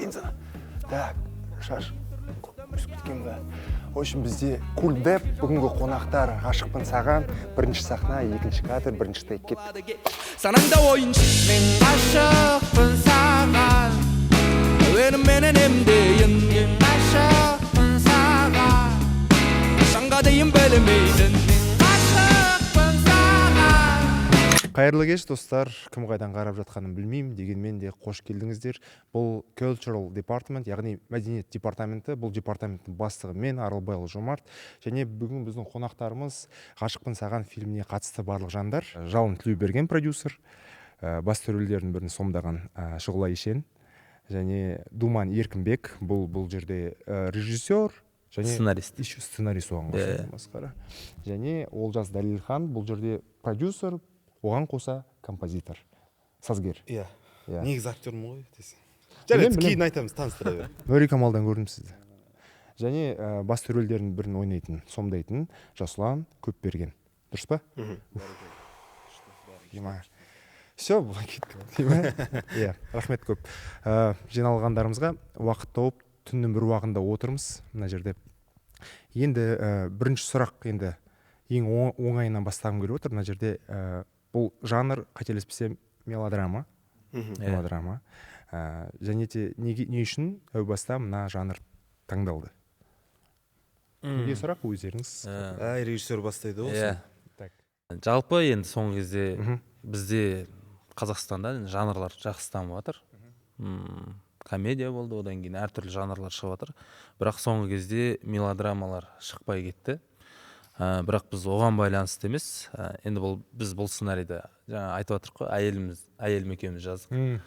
Линзаны. Так, шаш өсіп кеткен ба? В общем, бізде Кульдеп, бүгінгі қонақтар. «Ғашықпын саған», бірінші сахна, екінші кадр, бірінші тейк. Кеттік. Санаңда ойыншық. Мен ғашықпын саған, әуеніменен емдейін. Мен ғашықпын саған, қашанға дейін білмеймін. Мен ғашықпын саған. Қайырлы кеш, достар! Кім қайдан қарап жатқанын білмеймін, дегенмен де қош келдіңіздер. Бұл Cultural Department, яғни мәдениет департаменті. Бұл департаменттің бастығы мен, Аралбайұлы Жомарт, және бүгін біздің қонақтарымыз — «Ғашықпын саған» фильміне қатысты барлық жандар: Жалын Тілеуберген, продюсер, басты рөлдердің бірін сомдаған Шұғыла Ешен және Думан Еркінбек, бұл жерде режиссер және сценарист. Еще сценарист оған қоса. Масқара. Және Олжас Дәлелхан, бұл жерде продюсер, оған қоса композитор, сазгер. Иә. Иә. Негізі актермын ғой десең. Білем, Жарайды, білем. кейін айтамыз, таныстыра бер. Нұри Камалдан көрдім сізді. Және басты рөлдердің бірін ойнайтын, сомдайтын Жасұлан Көпберген, дұрыс па? Дима, все, кеттік, Дима. Иә, рахмет көп жиналғандарымызға. Уақыт тауып, түннің бір уағында отырмыз мына жерде. Енді бірінші сұрақ, енді ең оңайынан бастағым келіп отыр мына жерде. Бұл жанр, қателеспесем, мелодрама. Мелодрама. Және де неге, не үшін әу баста мына жанр таңдалды? Кімге сұрақ, өздеріңіз. Әй, режиссер бастайды ғой. Иә. Так. Жалпы енді соңғы кезде бізде, Қазақстанда, енді жанрлар жақсы дамып жатыр. Комедия болды, одан кейін әртүрлі жанрлар шығып жатыр, бірақ соңғы кезде мелодрамалар шықпай кетті. Бірақ біз оған байланысты емес. Енді бұл, біз бұл сценарийді, жаңа айтып жатырмық қой, әйеліміз, әйелім екеуміз жаздық.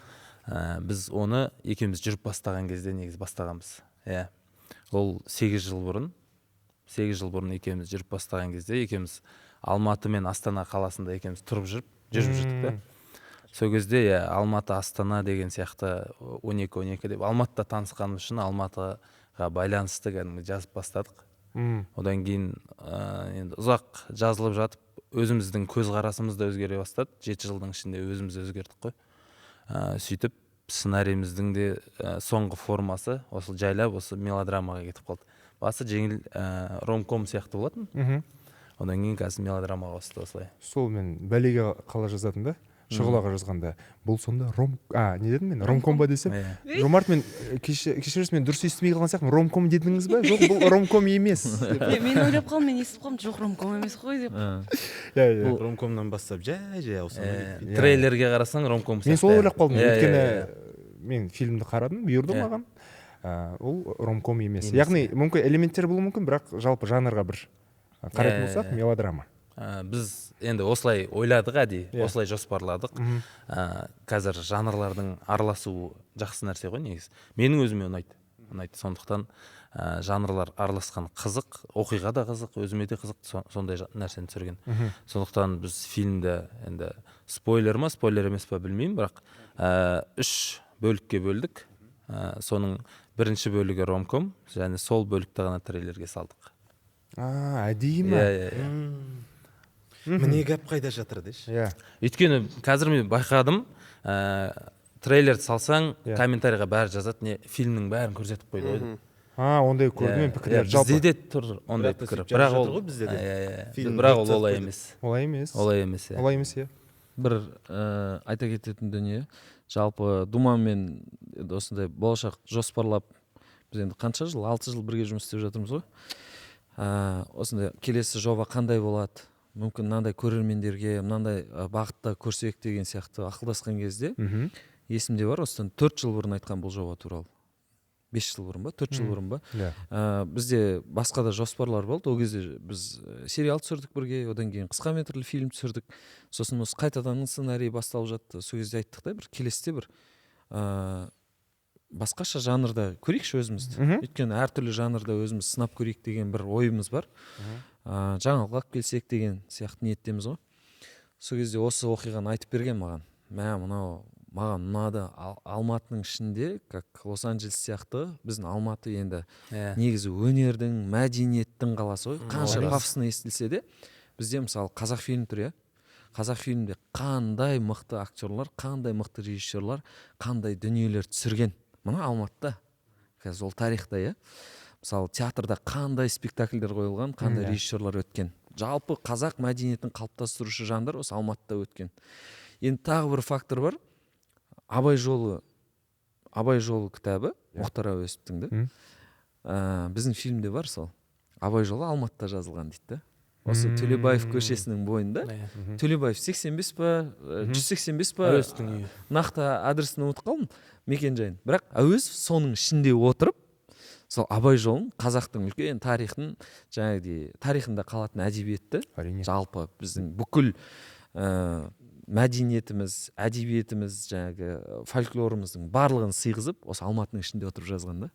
Біз оны екеуміз жүріп бастаған кезде негізі бастағанбыз, иә. Ол 8 жыл бұрын, 8 жыл бұрын екеуміз жүріп бастаған кезде, екеуміз Алматы мен Астана қаласында екеуміз тұрып жүріп, жүріп жүрдік та. Сол кезде, иә, Алматы, Астана деген сияқты, 12-12 деп, Алматыда танысқанымыз үшін Алматыға байланысты кәдімгі жазып бастадық. Одан кейін енді ұзақ жазылып жатып, өзіміздің көзқарасымыз да өзгере бастады. 7 жылдың ішінде өзіміз өзгердік қой. Сөйтіп сценарийіміздің де соңғы формасы осы жайлап осы мелодрамаға кетіп қалды. Басы жеңіл ромком сияқты болатын, одан кейін қазір мелодрамаға ауысты осылай. Сол мен бәлеге қала жаздадым да, Шұғылаға жазғанда, бұл сонда ром, а не дедім мен, ромком ба десем. Иә. Жомарт, мен кешіріңіз, мен дұрыс естімей қалған сияқтымын, ромком дедіңіз ба? Жоқ, бұл ромком емес. Мен ойлап қалдым, мен естіп қалдым, жоқ, ромком емес қой деп. Иә. Ромкомнан бастап жай жай ауысады. Трейлерге қарасаң, ромком Мен солай ойлап қалдым, Иә, өйткені иә, иә. мен фильмді қарадым, бұйырды маған. Ол ромком емес, Емес, яғни мүмкін элементтер болуы мүмкін, бірақ жалпы жанрға бір қарайтын болсақ, мелодрама. Біз енді осылай ойладық әдейі, осылай жоспарладық. Қазір жанрлардың араласуы жақсы нәрсе ғой негізі, менің өзіме ұнайды, ұнайды. Сондықтан жанрлар араласқан қызық, оқиға да қызық, өзіме де қызық сондай нәрсені түсірген. Сондықтан біз фильмді, енді спойлер ма, спойлер емес па, білмеймін, бірақ үш бөлікке бөлдік. Соның бірінші бөлігі ромком және сол бөлікті ғана трейлерге салдық. А, әдейі ма? Иә. Міне, гәп қайда жатыр деші. Өйткені қазір мен байқадым, трейлерді салсаң, комментарийға бәрі жазады, не, фильмнің бәрін көрсетіп қойды ғой деп. А, ондай көрдім мен пікірлер Иә, жалпы. Бізде де тұр ондай Бірақ та пікір, сөйтіп бірақ жазып ол жатыр ғой бізде де. Иә. Фильм Бірақ ол 4 сағат олай қойды. емес. Олай емес. Олай емес, иә. Олай емес, иә. Бір айта кететін дүние, жалпы Думанмен енді осындай болашақ жоспарлап, біз енді қанша жыл, 6 жыл бірге жұмыс істеп жатырмыз ғой. Осындай келесі жоба қандай болады, мүмкін мынандай көрермендерге мынандай бағытта көрсек деген сияқты ақылдасқан кезде, есімде бар, осыдан 4 жыл бұрын айтқан бұл жоба туралы, 5 жыл бұрын ба, 4 жыл бұрын ба. Бізде басқа да жоспарлар болды. Ол кезде біз сериал түсірдік бірге, одан кейін қысқа метрлі фильм түсірдік, сосын осы қайтадан сценарий басталып жатты. Сол кезде айттық та, бір келесіде бір басқаша жанрда көрейікші өзімізді, өйткені әртүрлі жанрда өзіміз сынап көрейік деген бір ойымыз бар, жаңалық алып келсек деген сияқты ниеттеміз ғой. Сол кезде осы оқиғаны айтып берген маған: мә, мынау маған ұнады. Алматының ішінде как Лос Анджелес сияқты біздің Алматы енді негізі өнердің, мәдениеттің қаласы ғой. Қанша Рас. пафосно естілсе де, бізде, мысалы, Қазақфильм тұр, иә. Қазақфильмде қандай мықты актерлар, қандай мықты режиссерлар, қандай дүниелер түсірген. Мына Алматыда. Қазір ол тарихта, иә. Мысалы, театрда қандай спектакльдер қойылған, қандай режиссерлар өткен. Жалпы қазақ мәдениетін қалыптастырушы жандар осы Алматыда өткен. Енді тағы бір фактор бар. Абай жолы кітабы Мұхтар Әуезовтің де. Біздің фильмде бар сол. Абай жолы Алматыда жазылған дейді да. Осы Төлебаев көшесінің бойында. Төлебаев 85 па, 185 па? Әуезовтің үйі. Нақты адресін ұмытып қалдым, мекен-жайын. Бірақ Әуезов соның ішінде отырып, сол Абай жолын, қазақтың үлкен тарихын, жаңағыдай тарихында қалатын әдебиетті, жалпы біздің бүкіл мәдениетіміз, әдебиетіміз, жаңағы фольклорымыздың барлығын сыйғызып, осы Алматының ішінде отырып жазған да.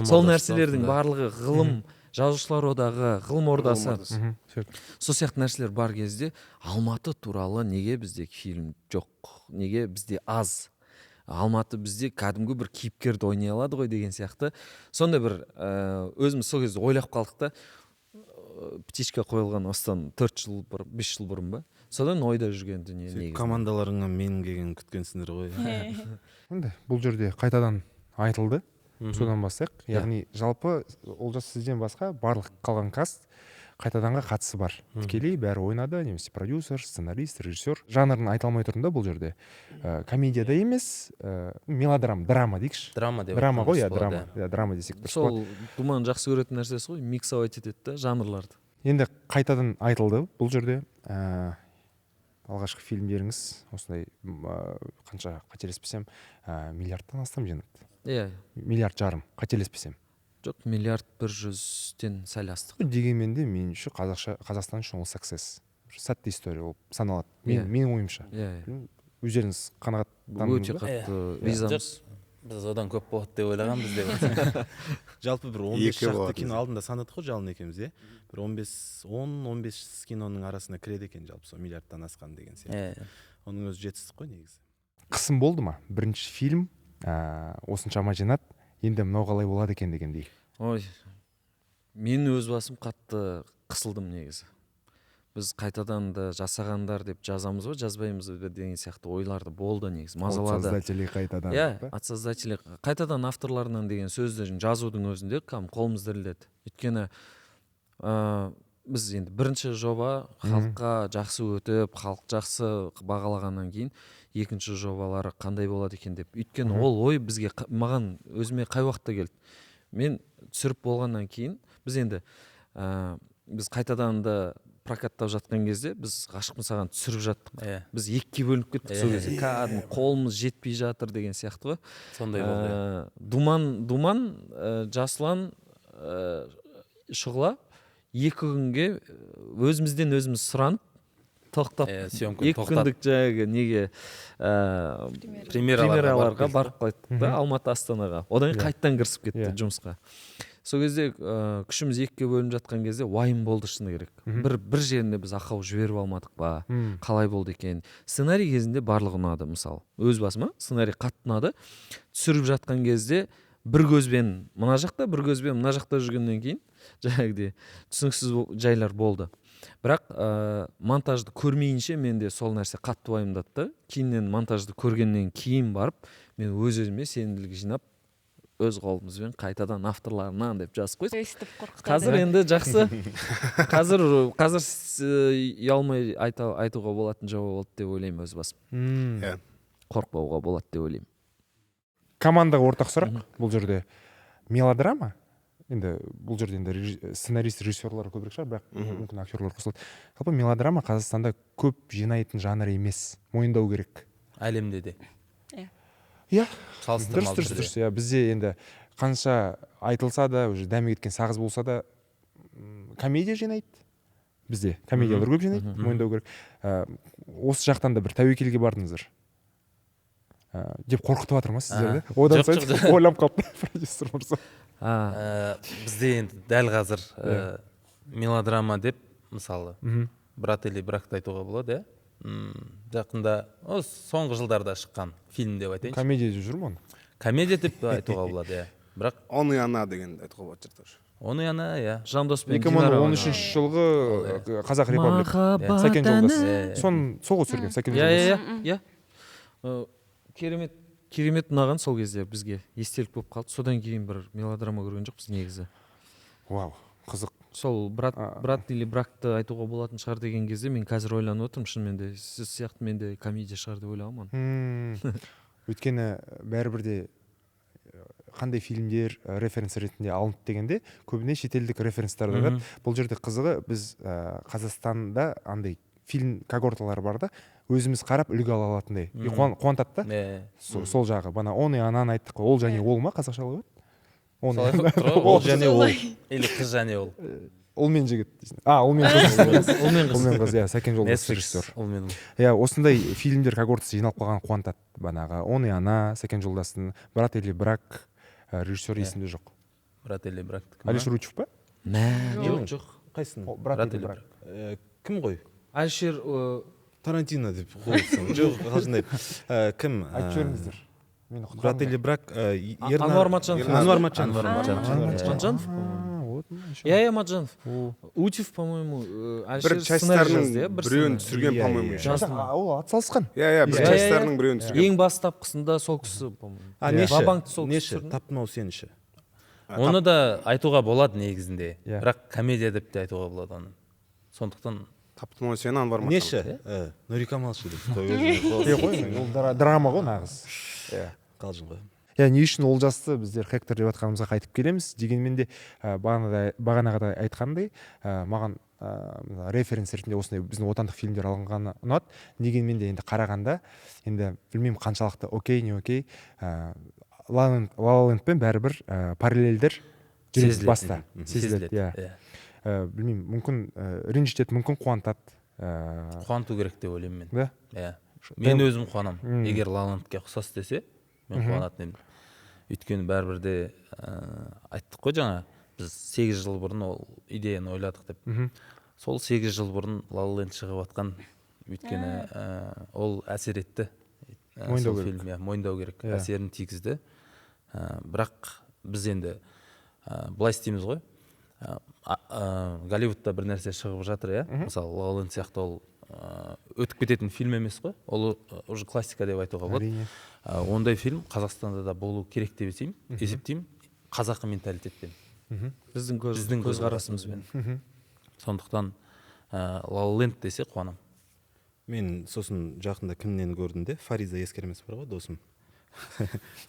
Сол нәрселердің барлығы ғылым, жазушылар одағы, ғылым ордасы. Сол сияқты нәрселер бар кезде Алматы туралы неге бізде фильм жоқ, неге бізде аз? Алматы бізде кәдімгі бір кейіпкерді ойнай алады ғой деген сияқты. Сондай бір өзіміз сол кезде ойлап қалдық та, птичка қойылған осыдан 4 жыл, 5 жыл бұрын ба? Содан ойда жүрген дүние негізінде. Командаларыңа менің келгенін күткенсіңдер ғой. Енді бұл жерде қайтадан айтылды. Содан бастайық. Яғни жалпы Олжас сізден басқа барлық қалған каст қайтаданға қатысы бар. Тікелей бәрі ойнады, немесе продюсер, сценарист, режиссер. Жанрын айта алмай тұрмын да бұл жерде. Комедияда емес, мелодрама, драма дейікші. Драма деп. Драма ғой, драма. Драма десек дұрыс. Сол Думан жақсы көретін нәрсесі ғой, миксовать етеді да жанрларды. Енді қайтадан айтылды бұл жерде. Алғашқы фильмдеріңіз осындай қанша қателеспесем миллиардтан астам жинады. Иә. 1,5 миллиард, қателеспесем. Жоқ, 1,1 миллиард сәл астық. Дегенмен де мен үшін Қазақстан үшін ол success. Сәтті история болып саналады. Менің ойымша. Иә. Өздеріңіз қанағаттандыңыз Өте ба? қатты ризамыз. Біз одан көп болады деп ойлағанбыз деп. Жалпы бір 15 шақты кино алдында санадық қой Жалын екеуміз, иә. Бір 10-15 киноның арасына кіреді екен жалпы сол миллиардтан асқан деген сияқты. Оның өзі жетістік қой негізі. Қысым болды ма? Бірінші фильм осыншама жинады, енді мынау қалай болады екен дегендей. Ой, мен өз басым қатты қысылдым негізі. Біз қайтадан да жасағандар деп жазамыз ба, жазбаймыз ба деген сияқты ойларды болды негізі, мазалады. От создателей қайтадан. Иә, от создателей қайтадан авторларынан деген сөздерін жазудың өзінде қолымыз дірілдеді. Өйткені біз енді бірінші жоба халыққа жақсы өтіп, халық жақсы бағалағаннан кейін екінші жобалары қандай болады екен деп. Өйткені ол ой бізге, маған өзіме қай уақытта келді? Мен түсіріп болғаннан кейін біз енді біз қайтадан да прокаттап жатқан кезде біз Ғашықпын саған түсіріп жаттық. Біз екіге бөлініп кеттік сол кезде. Кәдімгі қолымыз жетпей жатыр деген сияқты ғой. Сондай болды. Думан, Жасұлан, Шұғыла 2 күнге өзімізден өзіміз сұранып тоқтап, 2 күндік жаңағы неге премьераларға барып қайттық та, Алматы Астанаға. Одан кейін қайтадан кірісіп кетті жұмысқа. Сол кезде күшіміз екіге бөлініп жатқан кезде уайым болды шыны керек. Бір жерінде біз ақау жіберіп алмадық па, қалай болды екен. Сценарий кезінде барлығы ұнады мысалы. Өз басыма сценарий қатты ұнады. Түсіріп жатқан кезде бір көзбен мына жақта, бір көзбен мына жақта жүргеннен кейін жаңағыдай түсініксіз жайлар болды. Бірақ монтажды көрмейінше менде сол нәрсе қатты уайымдатты да. Кейіннен монтажды көргеннен кейін барып мен өз-өзіме сенімділік жинап өз қолымызбен қайтадан авторларынан деп жазып қойдық. Өйстіп қорқытады. Қазір енді жақсы. Қазір ұялмай айтуға болатын жоба болды деп ойлаймын өз басым. Қорықпауға болады деп ойлаймын. Командаға ортақ сұрақ бұл жерде мелодрама. Енді бұл жерде енді сценарист, режиссерлар көбірек шығар, бірақ мүмкін актерлар қосылады. Жалпы мелодрама Қазақстанда көп жинайтын жанр емес, мойындау керек. Әлемде де. Иә. Салыстырмалы түрде. Дұрыс, иә. Бізде енді қанша айтылса да, уже дәмі кеткен сағыз болса да, комедия жинайды. Бізде комедиялар көп жинайды, мойындау керек. Осы жақтан да бір тәуекелге бардыңыздар деп қорқытып жатыр ма сіздерді? Одан сайын ойланып қалыпты продюсер мырза. Бізде енді дәл қазір мелодрама деп, мысалы, Брат или бракты айтуға болады, иә? Жақында, соңғы жылдарда шыққан фильм деп айтайыншы. Комедия деп жүр ме оны? Комедия деп айтуға болады, иә. Бірақ Он и она дегенді айтуға болады тоже. Он и она, иә. Жандос пен Динара. 2013 жылғы Қазақ Репаблик. Сәкен Жолдас. Соны сол ғой түсірген Сәкен Жолдас. Иә, иә. Керемет Керемет ұнаған сол кезде, бізге естелік болып қалды. Содан кейін бір мелодрама көрген жоқпыз негізі. Вау, қызық. Сол «Брат или брак»ты айтуға болатын шығар деген кезде мен қазір ойланып отырмын, шынымен де сіз сияқты мен де комедия шығар деп ойлағанмын. Өйткені бәрібір де қандай фильмдер референс ретінде алынды дегенде, көбіне шетелдік референстарды айтады. Бұл жерде қызығы, біз Қазақстанда андай фильм когорталар бар да, өзіміз қарап үлгі ала алатындай. И қуантады да. Сол жағы. Бана «Он и она»ны айттық қой. «Ол және ол» ма, қазақша қалай болады? «Он Солай и болып тұр ғой. «Ол және ол». Или «Қыз және ол». «Ұл мен жігіт» дейсің. А, «Ұл мен қыз». «Ұл мен қыз». «Ұл мен қыз», иә, Сәкен Жолдасов Netflix, режиссер. «Ұл мен ол». Иә, осындай фильмдер когортасы жиналып қалған қуантады. Банағы «Он и она», Сәкен Жолдастың, «Брат или брак», режиссер есімде жоқ. «Брат или брак»? Әлішер Учев па? Мә, Жоқ. жоқ, жоқ. Қайсының? О, «Брат «Брат или или брак». Кім ғой? Әлішер Тарантино деп қойыпсың. Жоқ, қалжыңдаймын. Кім? Айтып жіберіңіздер. Мені «Брат құтқарыңдар. или брак» Ануар Матжанов. Ануар Матжанов. Ануар Матжанов. Ануар Матжанов, А, по-моему. вот, ну, еще. Иә, Матжанов. О. Утев, по-моему, Бір Әлішер сценарий частьтарының жазды, иә, бір біреуін сценарий. түсірген, Иә, по-моему, иә. еще. Жазды. А, ол атсалысқан. Иә, бір Иә, частьтарының біреуін түсірген. Ең бастапқысында сол кісі, по-моему. А, неші? «Ва-банк»ты сол кісі Неші? түсірді. «Таптым ау сені» ше? Оны да айтуға болады негізінде, Иә. бірақ комедия деп те айтуға болады оны, сондықтан. «Таптым ау сені», Анвар Матжанов. Неші? Нурика Малшы деп қой өзіңе. Е, қой, ол драма ғой нағыз. Иә. Қалжың ғой. Иә, не үшін Олжасты біздер Хектор деп жатқанымызға қайтып келеміз. Дегенмен де бағанағыдай айтқандай, маған мына референс ретінде осындай біздің отандық фильмдер алынғаны ұнады. Дегенмен де енді қарағанда, енді білмеймін қаншалықты окей, не окей, «Ла Ла Лендпен бәрібір параллельдер жүреді Сезіледі. баста. Сезіледі, иә. Иә. Білмеймін, мүмкін ренжітеді, мүмкін қуантады. Қуанту керек деп ойлаймын мен. Да? Иә, мен өзім қуанамын. Егер «Ла Лендке» ұқсас десе, мен қуанатын едім, өйткені бәрібір де айттық қой жаңа, біз 8 жыл бұрын ол идеяны ойладық деп. Сол 8 жыл бұрын «Ла Ла Ленд» шығып жатқан, өйткені ол әсер етті. Мойындау Сол керек. фильм, иә, мойындау керек, әсерін тигізді. Бірақ біз енді былай істейміз ғой, Голливудта бір нәрсе шығып жатыр, иә, мысалы, «Ла Ла Ленд» сияқты, ол өтіп кететін фильм емес қой, ол уже классика деп айтуға болады. Әрине. Ондай фильм Қазақстанда да болу керек деп есептеймін қазақы менталитетпен. Біздің Біздің көзқарасымызбен. Сондықтан «Ла Ла Ленд» десе, қуанамын. Мен сосын жақында кімнен көрдім де, Фариза Ескермес бар ғой, досым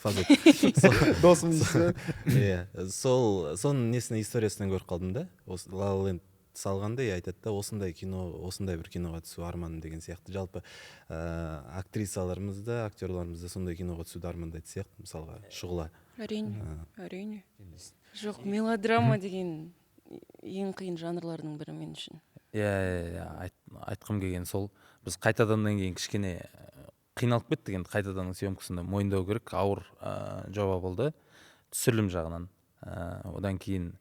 Фазыл. Досым дейсіз. Иә, сол соның несіне, историясынан көріп қалдым да, осы «Ла Ла Ленд» салғанда и айтады да, осындай кино, осындай бір киноға түсу арманым деген сияқты. Жалпы актрисаларымыз да, актерларымыз да сондай киноға түсуді армандайтын сияқты, мысалға, Шұғыла. Әрине, әрине. Жоқ, мелодрама деген ең қиын жанрлардың бірі мен үшін. Иә, айтқым келген сол, біз қайтаданнан кейін кішкене қиналып кеттік енді. Қайтаданның съемкасында, мойындау керек, ауыр жоба болды түсірілім жағынан. Одан кейін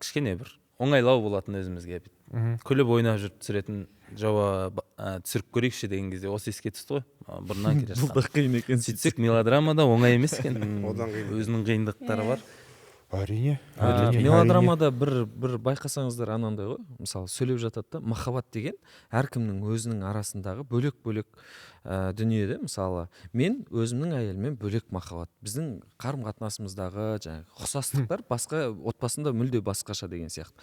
кішкене бір оңайлау болатын, өзімізге күліп ойнап жүріп түсіретін жоба түсіріп көрейікші деген кезде, осы еске түсті ғой бұрыннан келе Бұл жатқан. да қиын екен. Сөйтсек, мелодрама да оңай емес екен. Одан қиын. Өзінің қиындықтары бар. Әрине, әрине. Мелодрамада бір байқасаңыздар, анандай ғой, мысалы, сөйлеп жатады да, махаббат деген әркімнің өзінің арасындағы бөлек бөлек дүние де. Мысалы, мен өзімнің әйеліммен бөлек махаббат, біздің қарым қатынасымыздағы жаңағы ұқсастықтар басқа, отбасында мүлде басқаша деген сияқты.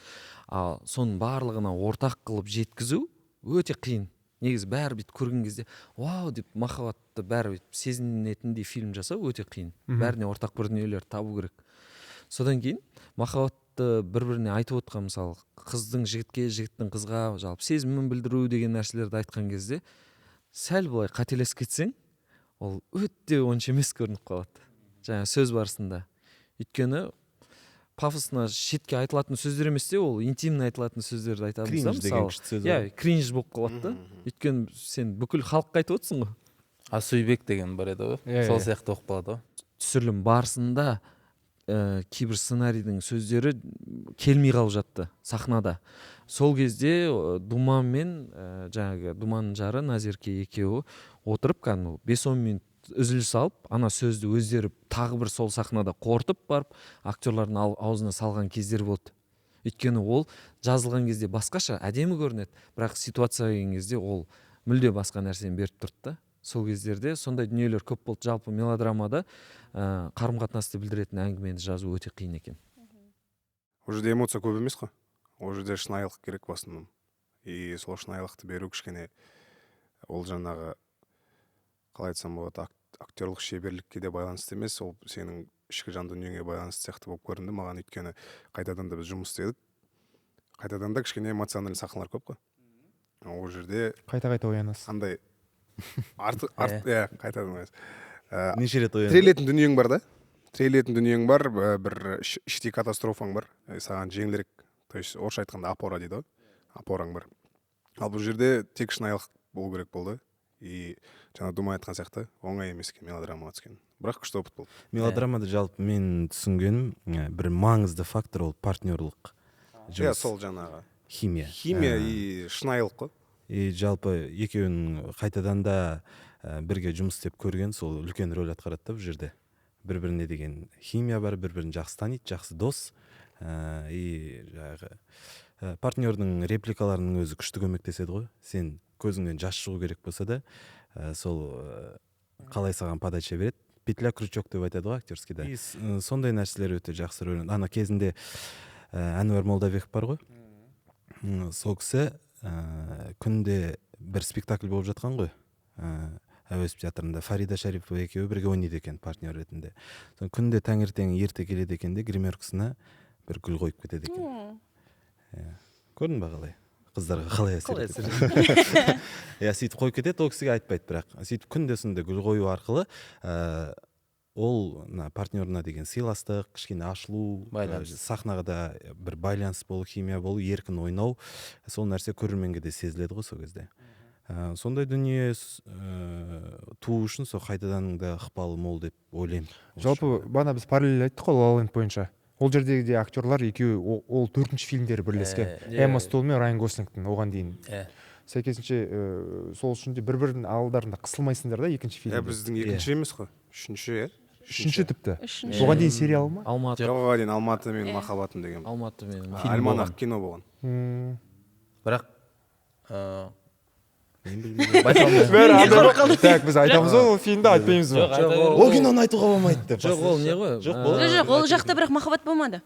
Ал соның барлығына ортақ қылып жеткізу өте қиын негізі. Бәрі бүйтіп көрген кезде «вау» деп, махаббатты бәрі бүйтіп сезінетіндей фильм жасау өте қиын. Бәріне ортақ бір дүниелер табу керек. Содан кейін махаббатты бір біріне айтып отқан, мысалы, қыздың жігітке, жігіттің қызға жалпы сезімін білдіру деген нәрселерді айтқан кезде, сәл былай қателесіп кетсең, ол өте онша емес көрініп қалады жаңа сөз барысында. Өйткені пафосно шетке айтылатын сөздер емес те, ол интимно айтылатын сөздерді айтамыз да. Кринж деген Мысалы, күшті сөз иә, ғой. Кринж болып қалады да, өйткені сен бүкіл халыққа айтып отырсың ғой. «Асүйбек» деген бар еді ғой, Иә, сол иә. сияқты болып қалады ғой. Түсірілім барысында кейбір сценарийдің сөздері келмей қалып жатты сахнада. Сол кезде Думан мен жаңағы Думанның жары Назерке екеуі отырып, кәдімгі 5-10 минут үзіліс алып, ана сөзді өздері тағы бір сол сахнада қорытып барып, актерлардың аузына салған кездер болды. Өйткені ол жазылған кезде басқаша әдемі көрінеді, бірақ ситуацияға келген кезде ол мүлде басқа нәрсені беріп тұрды да. Сол кездерде сондай дүниелер көп болды. Жалпы мелодрамада қарым қатынасты білдіретін әңгімені жазу өте қиын екен. Ол жерде эмоция көп емес қой, ол жерде шынайылық керек в основном. И сол шынайылықты беру кішкене, ол жаңағы, қалай айтсам болады, актерлық шеберлікке де байланысты емес, ол сенің ішкі жан дүниеңе байланысты сияқты болып көрінді маған. Өйткені қайтадан да біз жұмыс істедік, қайтадан да кішкене эмоциональный сахналар көп қой ол жерде. Қайта қайта оянасыз. Андай арты арт, иә, қайтадан оянасыз. Неше рет ояндың? Тірелетін дүниең бар да, тірелетін дүниең бар, бір іштей катастрофаң бар, саған жеңілірек, то есть орысша айтқанда опора дейді ғой, опораң бар. Ал бұл жерде тек шынайылық болу керек болды. И жаңа Думан айтқан сияқты, оңай емес екен мелодрамаға түскен, бірақ күшті опыт болды. Мелодрамада жалпы мен түсінгенім, бір маңызды фактор ол партнерлық Иә, жұмыс. сол жаңағы Химия. Химия и шынайылық қой. И жалпы екеуінің қайтадан да бірге жұмыс істеп көрген, сол үлкен рөл атқарады да. Бұл жерде бір біріне деген химия бар, бір бірін жақсы таниды, жақсы дос. И жаңағы партнердің репликаларының өзі күшті көмектеседі ғой. Сен көзіңнен жас шығу керек болса да, сол қалай саған подача береді, петля, крючок деп айтады ғой актерскийда. И сондай нәрселер өте жақсы рөл. Ана кезінде Әнуар Молдабеков бар ғой. Сол кісі күнде бір спектакль болып жатқан ғой, Әуезов театрында Фарида Шарипова екеуі бірге ойнайды екен партнер ретінде. Соны күнде таңертең ерте келеді екен де, гримеркасына бір гүл қойып кетеді екен. Иә. Көрдің ба, қалай қыздарға қалай әсер Қалай етеді? Иә, сөйтіп қойып кетеді, ол кісіге айтпайды бірақ. Сөйтіп күнде сондай гүл қою арқылы ол мына партнерына деген сыйластық, кішкене ашылу, Байланыс. Сахнаға да бір байланыс болу, химия болу, еркін ойнау, сол нәрсе көрерменге де сезіледі ғой сол кезде. Сондай дүние туу үшін сол қайтаданның да ықпалы мол деп ойлаймын осы Жалпы, жағынан. бағана біз параллель айттық қой «Ла Ла Ленд» бойынша. Ол жердегі де актерлар екеуі, ол төртінші фильмдері бірлескен, Эмма Стоун мен Райан Гослингтің оған дейін. Сәйкесінше, сол үшін де бір бірінің алдарында қысылмайсыңдар да екінші фильмде. Біздің екінші емес қой, үшінші, иә. Үшінші тіпті. Үшінші. Оған дейін сериал ма? Алматы. Жоқ, оған дейін «Алматы менің Иә. махаббатым» деген. «Алматы менің» Фильм Альманах болған. кино болған. Бірақ Мен білмеймін. Байқалмай. Бәрі андай ғой. Так, біз айтамыз ба ол фильмді, айтпаймыз ба? Жоқ, айта бер. Ол киноны айтуға болмайды деп. Жоқ, ол не ғой? Жоқ, болады. Жоқ, ол жақта бірақ махаббат болмады,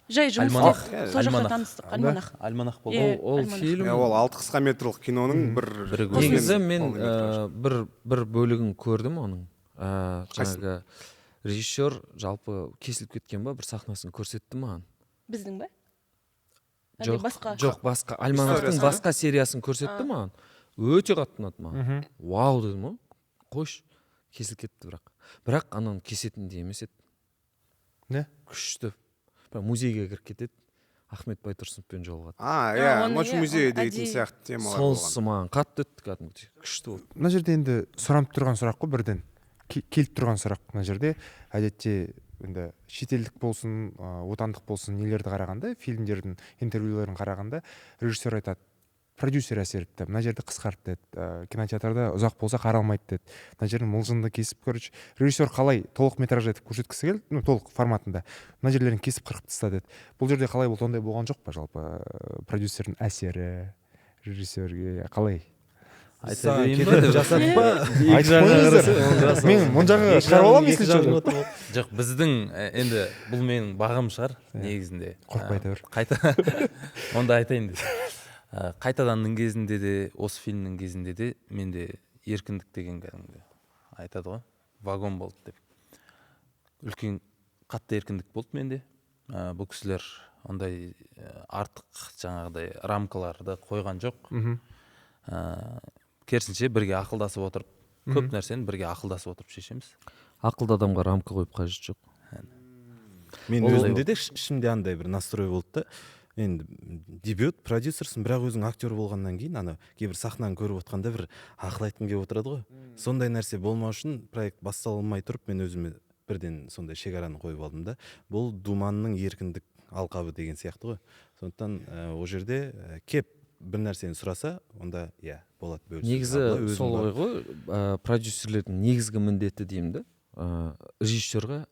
жай жұмыс Альманах. істеп, сол жақта Альманах. таныстық, альманах. Альманах болды. Иә. Ол Альманах. фильм. Иә, ол алты қысқа метрлік киноның бір Бірі көрген. Негізі мен полный метраж. бір бөлігін көрдім оның. Қайсысын? Жаңағы режиссер жалпы кесіліп кеткен ба, бір сахнасын көрсетті маған. Біздің ба, әлде Жоқ, басқа? жоқ, басқа альманахтың Историясы ма? басқа сериясын көрсетті маған, өте қатты ұнады маған. Вау дедім ғой, қойшы, кесіліп кетті. Бірақ ананы кесетіндей емес еді. Не? Күшті, бірақ музейге кіріп кетеді, Ахмет Байтұрсыновпен жолығады. А, иә, Оны, «Ночь в иә, музее» оны дейтін әдейі. сияқты темалар Сонысы болған. маған қатты өтті, кәдімгідей күшті болды. Мына жерде енді сұранып тұрған сұрақ қой, бірден келіп тұрған сұрақ. Мына жерде әдетте енді шетелдік болсын, отандық болсын, нелерді қарағанда, фильмдердің интервьюлерін қарағанда, режиссер айтады, продюсер әсер етті, мына жерді қысқарт деді, кинотеатрда ұзақ болса қаралмайды деді, мына жерін мылжыңды кесіп. Короче, режиссер қалай толық метраж етіп көрсеткісі келді, ну, толық форматында, мына жерлерін кесіп, қырқып таста деді. Бұл жерде қалай болды, ондай болған жоқ па жалпы, продюсердің әсері режиссерге қалай? Айта берейін ба деп? Жасадық па? Айтып қойыңыздар, мен мына жағы шығарып аламын, если что. Жоқ, біздің енді бұл менің бағым шығар негізінде. Қорықпай айта бер. Қайта онда айтайын деп. Қайтаданның кезінде де, осы фильмнің кезінде де менде еркіндік деген кәдімгі айтады ғой, вагон болды деп. Үлкен, қатты еркіндік болды менде. Бұл кісілер ондай артық жаңағыдай рамкаларды қойған жоқ. Керісінше бірге ақылдасып отырып, көп нәрсені бірге ақылдасып отырып шешеміз. Ақылды адамға рамка қойып қажеті жоқ. Мен Ол- өзімде де ішімде андай бір настрой болды да. Енді дебют продюсерсің, бірақ өзің актер болғаннан кейін ана кейбір сахнаны көріп отқанда бір ақыл айтқың келіп отырады ғой. Сондай нәрсе болмау үшін проект басталмай тұрып мен өзіме бірден сондай шекараны қойып алдым да. Бұл Думанның еркіндік алқабы деген сияқты ғой. Сондықтан ол жерде кеп бір нәрсені сұраса, онда иә, болады бөлісу. Негізі А былай өзің сол барып- ғой, продюсерлердің негізгі міндеті деймін да, режиссерға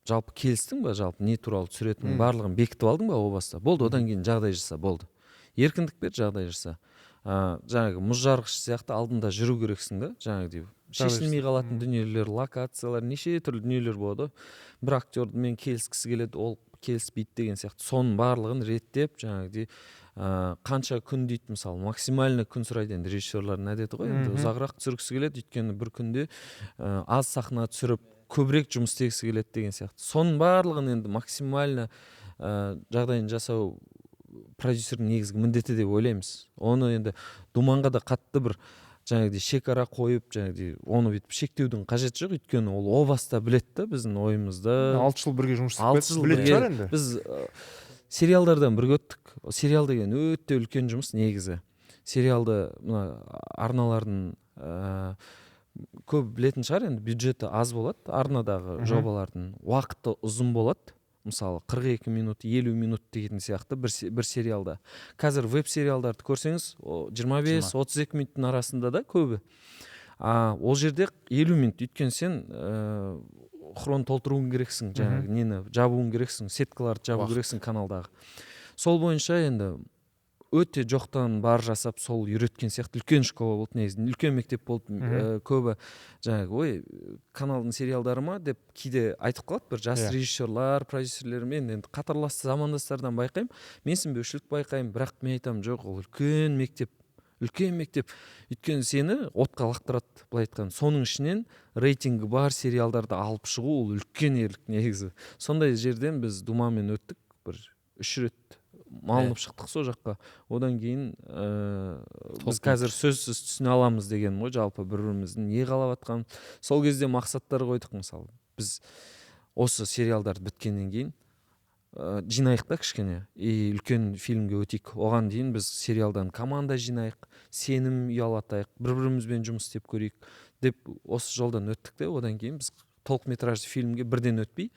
жалпы келістің ба, жалпы не туралы түсіретінін барлығын бекітіп алдың ба о баста, болды, одан кейін жағдай жаса, болды, еркіндік бер, жағдай жаса. Жаңағы мұз жарғыш сияқты алдында жүру керексің да, жаңағыдай шешілмей қалатын дүниелер, локациялар, неше түрлі дүниелер болады ғой. Бір актермен келіскісі келеді, ол келіспейді деген сияқты. Соның барлығын реттеп, жаңағыдай қанша күн дейді, мысалы, максимально күн сұрайды енді режиссерлардың әдеті ғой енді, ұзағырақ түсіргісі келеді, өйткені бір күнде аз сахна түсіріп, көбірек жұмыс істегісі келеді деген сияқты. Соның барлығын енді максимально жағдайын жасау продюсердің негізгі міндеті деп ойлаймыз. Оны енді Думанға да қатты бір жаңағыдай шекара қойып, жаңағыдай оны бүйтіп шектеудің қажеті жоқ, өйткені ол о баста біледі да біздің ойымызды. 6 жыл бірге жұмыс істеп 6 жыл білетін бірге шығар енді. Біз сериалдардан бірге өттік. Сериал деген өте үлкен жұмыс негізі. Сериалды мына арналардың көп білетін шығар енді, бюджеті аз болады арнадағы жобалардың, уақыты ұзын болады. Мысалы, 42 минут, 50 минут деген сияқты бір сериалда. Қазір веб сериалдарды көрсеңіз, 25-32 минуттың арасында да көбі. Ол жерде 50 минут, өйткені сен хрон толтыруың керексің, жаңағы нені жабуың керексің, сеткаларды жабу керексің каналдағы. Сол бойынша енді өте жоқтан бар жасап, сол үйреткен сияқты үлкен школа болды негізі, үлкен мектеп болды. Көбі жаңағы ой, каналдың сериалдары ма деп кейде айтып қалады бір жас режиссерлар, продюсерлер. Мен енді қатарлас замандастардан байқаймын, менсінбеушілік байқаймын, бірақ мен айтамын, жоқ, ол үлкен мектеп, үлкен мектеп, өйткені сені отқа лақтырады, былай айтқанда. Соның ішінен рейтингі бар сериалдарды алып шығу ол үлкен ерлік негізі. Сондай жерден біз Думанмен өттік, бір 3 рет малынып шықтық сол жаққа. Одан кейін біз қазір сөзсіз түсіне аламыз дегенім ғой, жалпы бір біріміздің не қалап жатқанын. Сол кезде мақсаттар қойдық, мысалы, біз осы сериалдарды біткеннен кейін жинайық та кішкене и үлкен фильмге өтейік. Оған дейін біз сериалдан команда жинайық, сенім ұялатайық, бір бірімізбен жұмыс істеп көрейік деп осы жолдан өттік те. Одан кейін біз толық метражды фильмге бірден өтпей,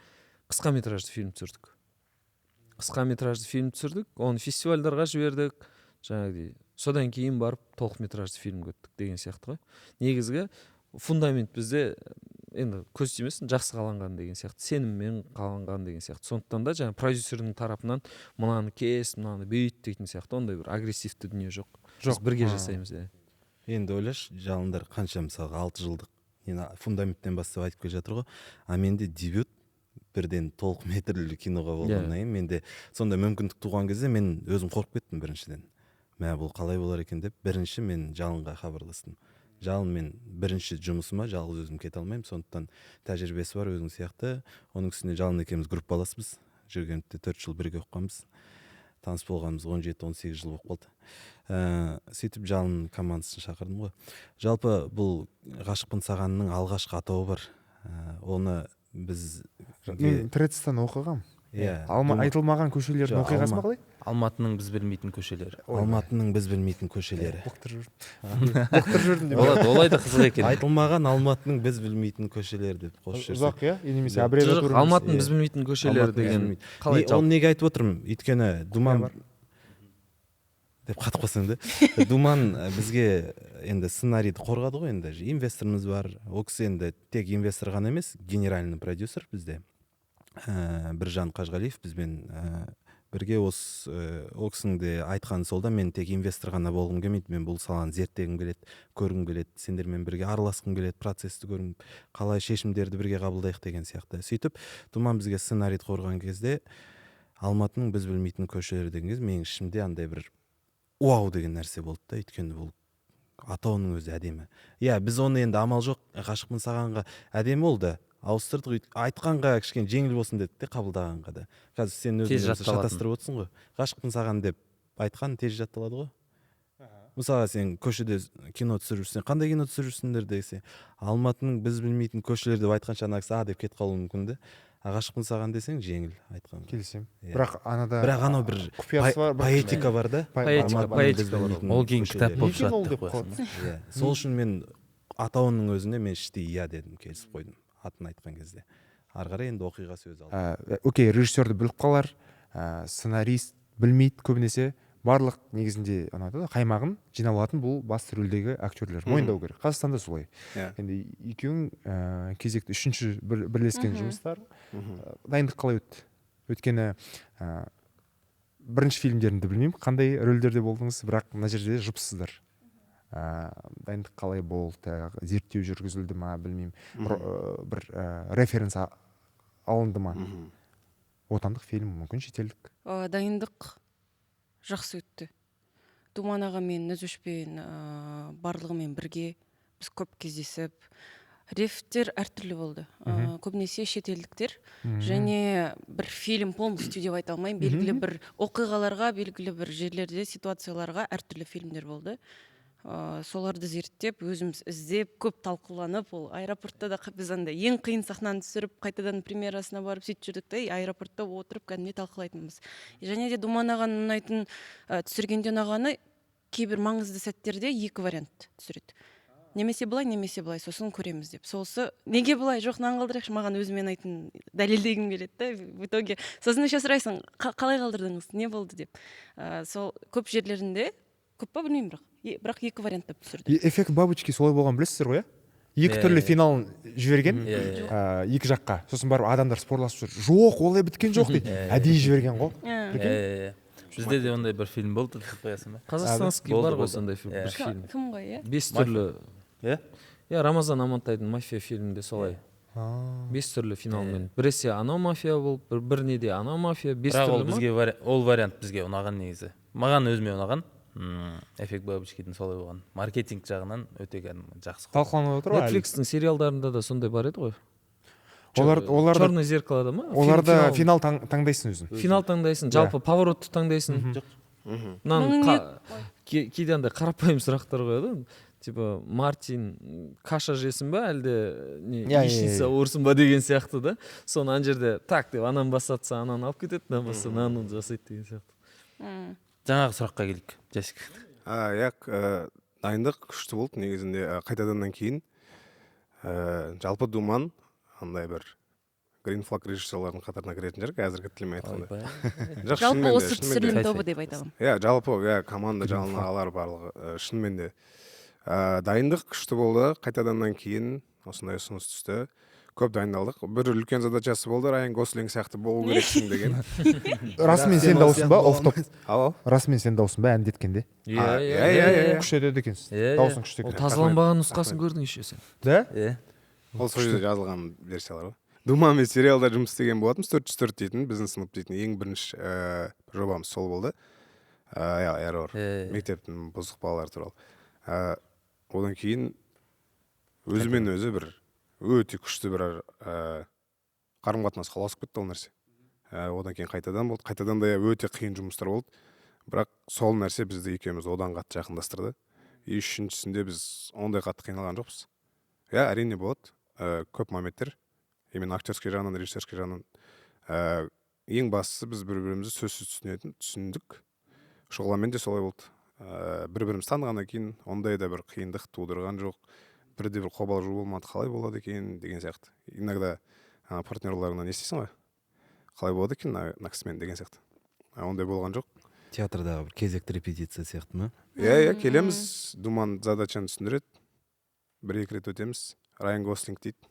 қысқа метражды фильм түсірдік. Қысқа метражды фильм түсірдік, оны фестивальдарға жібердік жаңағыдай. Содан кейін барып толық метражды фильмге өттік деген сияқты ғой. Негізгі фундамент бізде енді көз тимесін, жақсы қаланған деген сияқты, сеніммен қаланған деген сияқты. Сондықтан да жаңа продюсердің тарапынан мынаны кес, мынаны бүйт дейтін сияқты ондай бір агрессивті дүние жоқ. Біз Жоқ. бірге жасаймыз, иә. Енді ойлашы, Жалындар қанша, мысалға, 6 жылдық нені фундаменттен бастап айтып келе жатыр ғой. А менде дебют бірден толық метрлі киноға болғаннан кейін менде сондай мүмкіндік туған кезде мен өзім қорқып кеттім біріншіден. Мә, бұл қалай болар екен деп бірінші мен Жалынға хабарластым. Жалын, мен бірінші жұмысыма жалғыз өзім кете алмаймын, сондықтан тәжірибесі бар өзің сияқты. Оның үстіне Жалын екеуміз группаласпыз, Жүргеновте 4 жыл бірге оқығанбыз, таныс болғанымыз 17-18 жыл болып қалды. Сөйтіп Жалын командасын шақырдым ғой. Жалпы бұл Ғашықпын сағанның алғашқы атауы бар. Оны біз Мен Тредстан оқығам. Иә. Айтылмаған көшелердің Жоқ, оқиғасы ма қалай? Алматының біз білмейтін көшелері. Ой, Алматының біз білмейтін көшелері. Бұқтырып жүрдім. Бұқтырып жүрдім деп. Болады, олай да қызық екен. Айтылмаған Алматының біз білмейтін көшелері деп қосып жіберсек. Ұзақ, иә? Или немесе Жоқ, аббревиатура Жоқ, Алматының Иә. біз білмейтін көшелері Алматының біз деген білмейтін. қалай Оны жалпы? неге айтып отырмын? Өйткені Думан бар. деп қатып қалсаң да. Думан бізге енді сценарийді қорғады ғой енді. Инвесторымыз бар. Ол кісі енді тек инвестор ғана емес, генеральный продюсер бізде. Біржан Қажғалиев бізбен бірге осы, ол кісінің де айтқаны сол да, мен тек инвестор ғана болғым келмейді, мен бұл саланы зерттегім келеді, көргім келеді, сендермен бірге араласқым келеді, процессті көргім, қалай шешімдерді бірге қабылдайық деген сияқты. Сөйтіп Думан бізге сценарийді қорған кезде Алматының біз білмейтін көшелері деген кезде менің ішімде андай бір вау деген нәрсе болды да, өйткені бұл атауының өзі әдемі. Иә, біз оны енді амал жоқ, Ғашықпын сағанға әдемі болды, ауыстырдық, айтқанға кішкене жеңіл болсын дедік те, қабылдағанға да. Қазір сен өзің Тез осы жатталатын. шатастырып отырсың ғой. Ғашықпын саған деп айтқан тез жатталады ғой. Мысалға, сен көшеде кино түсіріп жүрсең, қандай кино түсіріп жүрсіңдер десе, Алматының біз білмейтін көшелері деп айтқанша ана кісі а деп кетіп қалуы мүмкін де. Ғашықпын саған десең жеңіл айтқан. Келісемін. Иә. Бірақ анада Бірақ анау бір құпиясы бар, бір поэтика бар да. Поэтика, Алматының поэтика біз бар. білмейтін Ол кейін кітап көшелері. болып Неге ол шығады деп деп қоясың. қалады? Иә. Сол үшін мен атауының өзіне мен іштей иә дедім, келісіп қойдым атын айтқан кезде. Ары қарай енді оқиға сөз алды. Окей, режиссерді біліп қалар, сценарист білмейді көбінесе. Барлық негізінде ана айтады ғой, қаймағын жинап алатын бұл басты рөлдегі актерлер. Мойындау керек. Қазақстанда солай. Енді екеуің, кезекті үшінші бірлескен жұмыстар. Дайындық қалай өтті? Өйткені, Бірінші фильмдерімді білмеймін, қандай рөлдерде болдыңыз, бірақ мына жерде жұпсыздар. Дайындық қалай болды, зерттеу жүргізілді ма, білмеймін, бір референс алынды ма? Отандық фильм, мүмкін шетелдік. Дайындық жақсы өтті. Думан ағамен, Нәзушпен, барлығымен бірге біз көп кездесіп, рефтер әртүрлі болды. Көбінесе шетелдіктер және бір фильм полностью деп айта алмаймын, белгілі бір оқиғаларға, белгілі бір жерлерде, ситуацияларға әртүрлі фильмдер болды. Соларды зерттеп, өзіміз іздеп, көп талқыланып, ол аэропортта да біз андай ең қиын сахнаны түсіріп, қайтадан премьерасына барып сөйтіп жүрдік та, и аэропортта отырып кәдімгідей талқылайтынбыз. Және де Думан ағаның ұнайтын, түсіргенде ұнағаны, кейбір маңызды сәттерде екі вариант түсіреді: немесе былай, немесе былай, сосын көреміз деп. Сосы неге былай, жоқ, мынаны қалдырайықшы, маған өзіме ұнайтын дәлелдегім келеді да. В итоге сосын еще сұрайсың: Қалай қалдырдыңыз, не болды?» деп. Сол көп жерлерінде, көп па, білмеймін, бірақ бірақ екі варианттап түсірді. Эффект бабочки солай болған, білесіздер ғой, иә? Екі Иә, түрлі иә. финалын жіберген Иә, иә. Екі жаққа, сосын барып адамдар спорласып жүр, жоқ, олай біткен жоқ дейді. Иә, иә. Әдейі жіберген ғой. Иә, иә, иә. Бізде де ондай бір фильм болды деп қоясың ба? Казахстанский Болды, бар ғой болды. сондай фильм, Иә. бір фильм. Кім ғой, иә? Бес Мафия. түрлі. Иә? Иә, Рамазан Амантайдың «Мафия» фильмінде солай. Бес түрлі финалмен. Біресе анау мафия болып, бір неде анау мафия, бес Бірақ ол түрлі ма? бізге ол вариант бізге ұнаған негізі, маған өзіме ұнаған. Эффект бабочкидің солай болған, маркетинг жағынан өте кәдімгі жақсы. Талқыланып отыр ғой әлі. Netflixтің сериалдарында да сондай бар еді ғой. Оларда «Черное зеркало» ма? Оларда финал таңдайсың өзің. Финал таңдайсың, жалпы поворотты таңдайсың. Жоқ. Мынаның Мұның кейде андай қарапайым сұрақтар қояды ғой, типа Мартин каша жесін ба, әлде не Иә, иә, яичница иә. ұрсын ба деген сияқты да. Соны ана жерде так деп, ананы басатса, ананы алып кетеді, мынаны басса, мынаны жасайды деген сияқты. Жаңағы сұраққа келейік, Жасик. Иә, дайындық күшті болды негізінде. Қайтаданнан кейін жалпы Думан андай бір green flag режиссерлардың қатарына кіретін шығар қазіргі тілмен айтқанда. Ойбай. Жоқ, Жалпы шынымен де, осы шынымен де. түсірілім тобы деп айта аламын. Иә, жалпы, иә, команда, Жалын ағалар барлығы, шынымен де дайындық күшті болды. Қайтаданнан кейін осындай ұсыныс түсті, көп дайындалдық. Бір үлкен задачасы болды, Райан Гослинг сияқты болу керексің деген. Расымен Сен сен ол дауысың ба сияқты оф топ? Алло. Расымен сен дауысың ба әндеткенде? Иә. А, Иә. иә, иә, иә. Күшті етеді екенсің. Иә, иә. Дауысың күшті Ол екен. тазаланбаған нұсқасын көрдің еще сен. Да. Иә. Ол сол жерде жазылған версиялар ғой. Думанмен сериалда жұмыс істеген болатынбыз, 404 дейтін, біздің сынып дейтін, ең бірінші жобамыз сол болды. Иә, эррор. Иә, иә. Мектептің бұзық балалары туралы. Одан кейін өзімен өзі бір өте күшті бір қарым қатынасқа ұласып кетті ол нәрсе. Одан кейін қайтадан болды. Қайтадан да өте қиын жұмыстар болды, бірақ сол нәрсе бізді, екеумізді одан қатты жақындастырды. И үшіншісінде біз ондай қатты қиналған жоқпыз. Иә, әрине, болады көп моменттер, именно актерский жағынан, режиссерский жағынан. Ең бастысы, біз бір бірімізді сөзсіз түсінетін түсіндік. Шұғыламен де солай болды. Бір бірімізді танығаннан кейін ондай да бір қиындық тудырған жоқ, бірде бір қобалжу болмады, қалай болады екен деген сияқты. Иногда ана партнерларыңнан естисің ғой, қалай болады екен мына кісімен деген сияқты, а ондай болған жоқ. Театрдағы бір кезекті репетиция сияқты ма? Иә, келеміз, Думан задачаны түсіндіреді, бір екі рет өтеміз, Райан Гослинг дейді.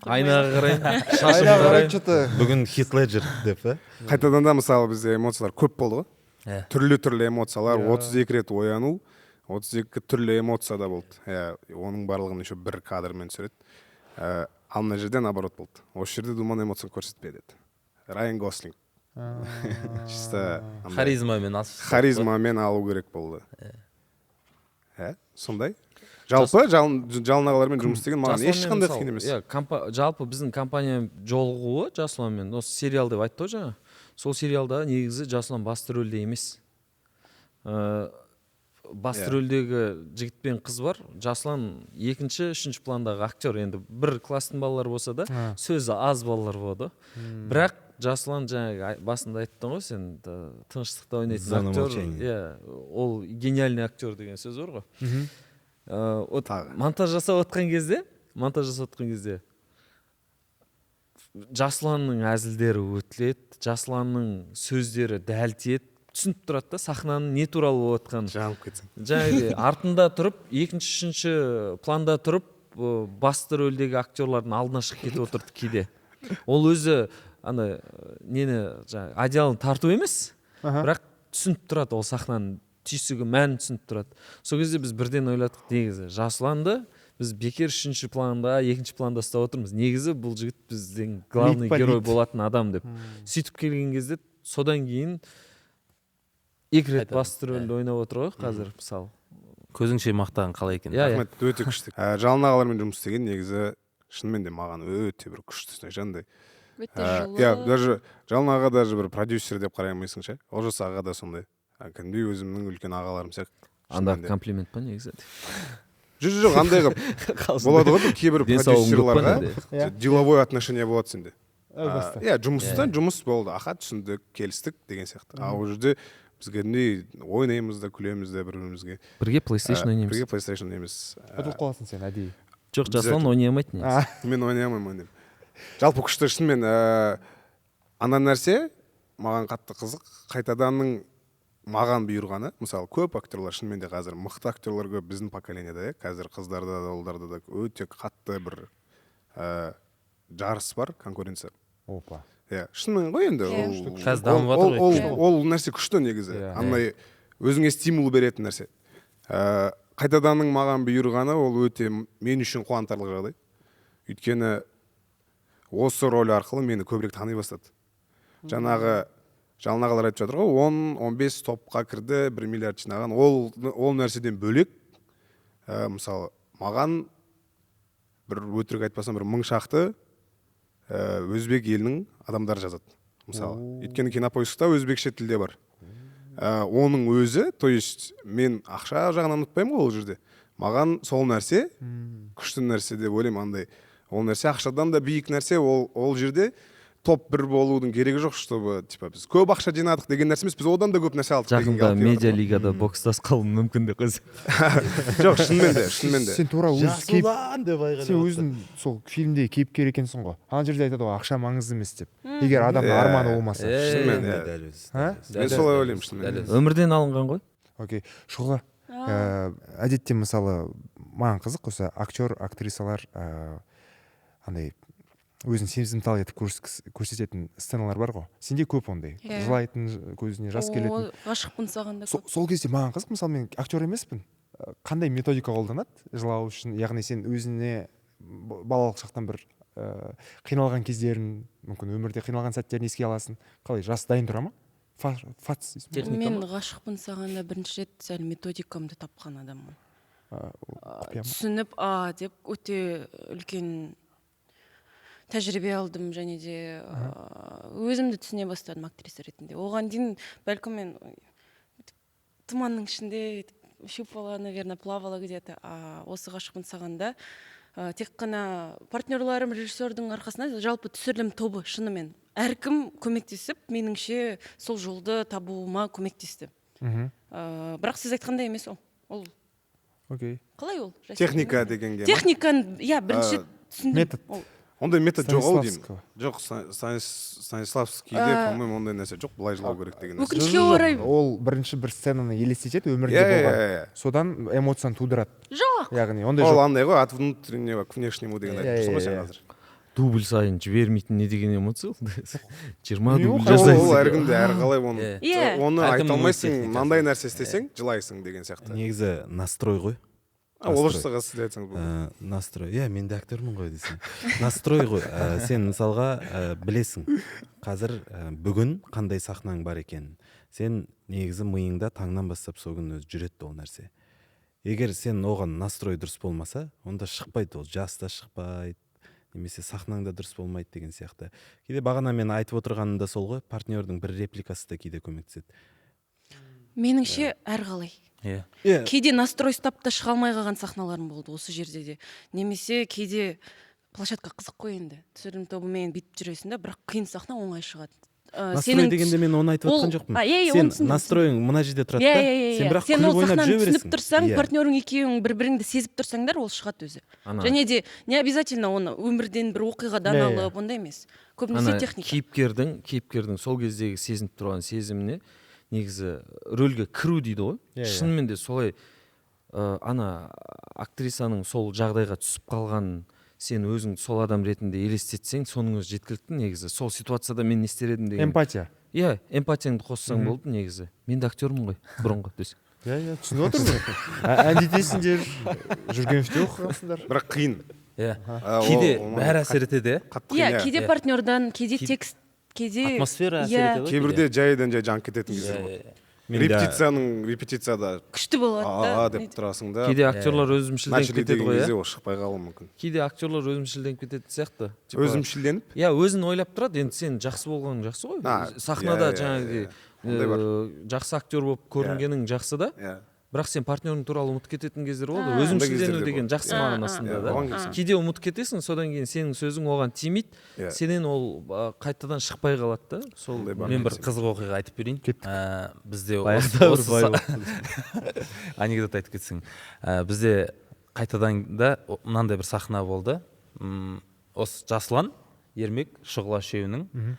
Айнаға қараймын, шашымды Айнаға қарай қараймын. че то. Бүгін Хит Леджер деп па? Қайтадан да, мысалы, бізде эмоциялар көп болды ғой. Иә. Түрлі түрлі эмоциялар, 32 рет ояну, 32 түрлі эмоция да болды. Иә, оның барлығын еще бір кадрмен түсіреді. Ал мына жерде наоборот болды, осы жерде Думан эмоцияны көрсетпе деді, Райан Гослинг чисто андай Харизмамен асып. Харизмамен алу керек болды. Иә, сондай. Жалпы Жалын ағалармен жұмыс істеген маған Жасұланмен ешқандай мысалы, қиын емес. Иә, жалпы біздің компания жолығуы Жасұланмен осы сериал деп айтты ғой жаңа. Сол сериалда негізі Жасұлан басты рөлде емес. Басты рөлдегі жігіт пен қыз бар, Жасұлан екінші, үшінші пландағы актер. Енді бір класстың балалары болса да, сөзі аз балалар болады ғой. Бірақ Жасұлан жаңағы басында айттың ғой сен, тыныштықта ойнайтын Зона актер. молчания. Иә, ол гениальный актер деген сөз бар ғой. Вот Тағы. монтаж жасап отқан кезде Жасұланның әзілдері өтіледі, Жасұланның сөздері дәл тиеді, түсініп тұрады да сахнаның не туралы болып жатқанын. Жанып кетсең. Жаңағыдай артында тұрып, екінші, үшінші планда тұрып, басты рөлдегі актерлардың алдына шығып кетіп отырды кейде. Ол өзі ана нені, жаңағы одеялын тарту емес. Бірақ түсініп тұрады, ол сахнаның түйсігі, мәнін түсініп тұрады. Сол кезде біз бірден ойладық, негізі Жасұланды біз бекер үшінші планда, екінші планда ұстап отырмыз, негізі бұл жігіт біздің главный Лид па, герой лид. болатын адам деп. Сөйтіп келген кезде, содан кейін екі рет Қайтадан, басты рөлді ойнап отыр ғой қазір, мысалы. Көзіңше мақтаған қалай екен? Иә, иә. Рахмет, өте күшті. Жалын ағалармен жұмыс істеген негізі шынымен де маған өте бір күшті, жаңағыдай. Өте жылы. Иә, даже Жалын аға даже бір продюсер деп қарай алмайсың ше. Олжас аға да сондай. Кәдімгідей өзімнің үлкен ағаларым сияқты. Анда Шынымен де. комплимент па негізі? Жоқ, андай қылып болады ғой, бір кейбір Денсаулығың көп па продюсерларға неде? Деловой отношение болады сенде. Әу баста. Иә, жұмыстан жұмыс болды, аха, түсіндік, келістік деген сияқты. А ол жерде біз кәдімгідей ойнаймыз да, күлеміз де бір бірімізге. Бірге PlayStation ойнаймыз. Бірге PlayStation ойнаймыз. Ұтылып қаласың сен әдейі. Жоқ, Жасұлан ойнай алмайды негізі. Мен ойнай алмаймын, ойнаймын. Жалпы күшті шынымен. Ана нәрсе маған қатты қызық, қайтаданның маған бұйырғаны. Мысалы, көп актерлар, шынымен де қазір мықты актерлар көп біздің поколенияда, иә, қазір қыздарда да, ұлдарда да өте қатты бір жарыс бар, конкуренция. Опа. Иә, шынымен ғой енді. Иә. Қазір дамып жатыр ғой. Ол нәрсе күшті негізі. Андай өзіңе стимул беретін нәрсе. Қайтаданның маған бұйырғаны ол өте мен үшін қуантарлық жағдай, өйткені осы роль арқылы мені көбірек тани бастады. Жаңағы Жалын ағалар айтып жатыр ғой, 10-15 топқа кірді, 1 миллиард жинаған. Ол нәрседен бөлек, мысалы, маған бір өтірік айтпасам, бір мың шақты өзбек елінің адамдары жазады, мысалы, өйткені Кинопоискта өзбекше тілде бар. Оның өзі, то есть мен ақша жағынан ұмытпаймын ғой ол жерде, маған сол нәрсе күшті нәрсе деп ойлаймын. Андай ол нәрсе ақшадан да биік нәрсе. Ол жерде топ бір болудың керегі жоқ, чтобы типа біз көп ақша жинадық деген нәрсе емес, біз одан да көп нәрсе алдық дегенге Жақында алып келіп медиа жатыр ғой. лигада бокстасып қалуым мүмкін деп қойса. Жоқ, шынымен де, шынымен де. Сен тура өз кейіп Жасұлан деп айғайлап сен өзің сол фильмдегі кейіпкер екенсің ғой. Ана жерде айтады ғой, ақша маңызды емес деп, егер адамның арманы болмаса. Шынымен, иә. Дәл өзі. А? Мен солай ойлаймын шынымен де. Өмірден алынған ғой. Окей, Шұғыла, әдетте, мысалы, маған қызық осы актер, актрисалар андай өзін сезімтал етіп көрсететін сценалар бар ғой. Сенде көп ондай Иә. жылайтын, көзіне жас келетін. О, ғашықпын саған да көп. Сол кезде маған қызық, мысалы, мен актер емеспін. Қандай методика қолданады жылау үшін? Яғни сен өзіне балалық шақтан бір қиналған кездерін, мүмкін өмірде қиналған сәттерін еске аласың. Қалай, жас дайын тұра ма? Фац дейсің ба? Техника Мен ма? ғашықпын саған да бірінші рет сәл методикамды тапқан адаммын. Құпия ма? Түсініп, а деп, өте үлкен тәжірибе алдым және де өзімді түсіне бастадым актриса ретінде. Оған дейін бәлкім мен бүйтіп тұманның ішінде бүйтіп щупала, наверное, плавала где то. А осы ғашықпын саған да тек қана партнерларым, режиссердің арқасында, жалпы түсірілім тобы, шынымен әркім көмектесіп, меніңше, сол жолды табуыма көмектесті. Бірақ сіз айтқандай емес ол. Окей. Қалай ол? Техника дегенге ма? Техниканы, иә, бірінші рет түсіндім. Метод. Ол Ондай метод жоқ ау деймін. Станиславского. Жоқ, Станиславскийде, по моему, ондай нәрсе жоқ, былай жылау керек деген нәрсе. Өкінішке Жоқ, орай. Ол бірінші бір сценаны елестетеді өмірде болған, иә, иә. содан эмоцияны тудырады. Жоқ. Яғни ондай Ол жоқ. андай ғой, от внутреннего к внешнему деген айтып тұрсың ғой сен Иә, иә. қазір. Дубль сайын жібермейтін не деген эмоция ол? 20 Білмеймін дубль ғой, Ол жасайсың. әркімде әрқалай оны. Иә. Оны айта Әркімнің өз алмайсың, техникасы. мынандай нәрсе істесең жылайсың деген сияқты. Негізі настрой ғой. Ол Настрой. сіз де айтсаңыз болады. Настрой, иә, мен де актермін ғой десең, настрой ғой. Сен мысалға білесің қазір, бүгін қандай сахнаң бар екенін. Сен негізі миыңда таңнан бастап сол күні өзі жүреді ол нәрсе. Егер сен оған настрой дұрыс болмаса, онда шықпайды ол, жас та шықпайды немесе сахнаң да дұрыс болмайды деген сияқты. Кейде бағана мен айтып отырғаным да сол ғой, партнердің бір репликасы да кейде көмектеседі. Меніңше, әрқалай. Иә. Кейде настрой ұстап та шыға алмай қалған сахналарым болды осы жерде де. Немесе кейде площадка қызық қой енді, түсірілім тобымен бүйтіп жүресің да, бірақ қиын сахна оңай шығады. Настрой Сенің дегенде мен оны айтып ол жатқан жоқпын. А, иә, иә, Сен оны түсіндім. настройың мына жерде тұрады иә да, иә иә сен бірақ Сен күліп ол ойнап сахнаны жүре түсініп бересің. тұрсаң, партнерің екеуің бір біріңді сезіп тұрсаңдар, ол шығады өзі. Ана Және де не обязательно оны өмірден бір оқиғадан Иә, иә. алып, ондай емес, көбінесе ана техника. кейіпкердің сол кездегі сезініп тұрған сезіміне негізі рөлге кіру дейді ғой. Иә, иә. Шынымен де солай. Ана актрисаның сол жағдайға түсіп қалғанын сен өзің сол адам ретінде елестетсең, соның өзі жеткілікті негізі. Сол ситуацияда мен не істер едім деген. Эмпатия. Иә, эмпатияңды қоссаң болды негізі. Мен де актермын ғой бұрынғы десең. Иә, түсініп отырмын. Әндетесіңдер, Жүргеновте оқығансыңдар. Бірақ қиын. Иә. Кейде бәрі әсер етеді, иә. Қатты Иә, қиын. Кейде партнердан, кейде текст, кейде Атмосфера әсер Иә. етеді ғой. Кейбірде жайдан жай жанып кететін кездер болады. Репетицияда күшті болады а да. деп тұрасың да. Кейде актерлар өзімшілденіп Начали кетеді деген ғой, кезде иә. ол шықпай қалуы мүмкін. Кейде актерлар өзімшілденіп кететін сияқты. Типа, Өзімшілденіп? Иә, өзін ойлап тұрады. Енді сен жақсы болғаның жақсы ғой. Сахнада жаңағыдай Ондай бар. жақсы актер болып көрінгенің жақсы да. Бірақ сен партнерің туралы ұмытып кететін кездер болады. Өзімшілдену деген жақсы мағынасында да. Кейде ұмытып кетесің, содан кейін сенің сөзің оған тимейді, сенен ол қайтадан шықпай қалады да. Сол мен бір қызық оқиға айтып берейін. Бізде анекдот айтып кетсең. Бізде қайтадан да мынандай бір сахна болды. Осы Жасұлан, Ермек, Шұғыла үшеуінің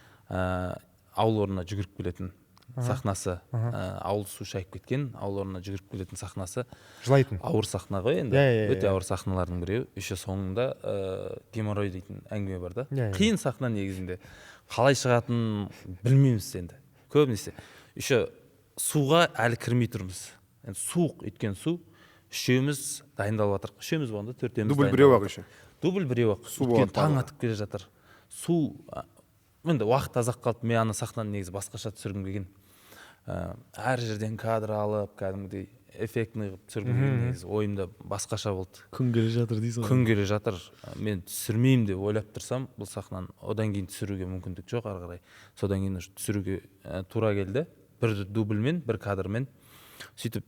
ауыл орнына жүгіріп келетін сахнасы. Ауыл су шайып кеткен, ауыл орнына жүгіріп келетін сахнасы. Жылайтын. Ауыр сахна ғой енді. Өте ауыр сахналардың біреуі. Еще соңында геморрой дейтін әңгіме бар да. Қиын сахна негізінде. Қалай шығатынын білмейміз енді. Көбінесе. Еще суға әлі кірмей тұрмыз. Енді суық, өйткені су. Үшеуміз дайындалып жатырық. Үшеуміз болғанда төртеуміз. Дубль біреу ақ еще. Дубль біреу ақ. Өйткені таң атып келе жатыр. Су енді уақыт аз-ақ қалды. Мен ана сахнаны негізі басқаша түсіргім келген. Әр жерден кадр алып, кәдімгідей эффектный қылып түсіргім келген негізі ойымда басқаша болды. Күн келе жатыр дейсің ғой. Күн келе жатыр. Мен түсірмеймін деп ойлап тұрсам, бұл сахнаны одан кейін түсіруге мүмкіндік жоқ ары қарай. Содан кейін түсіруге тура келді. Бір дубльмен, бір кадрмен. Сөйтіп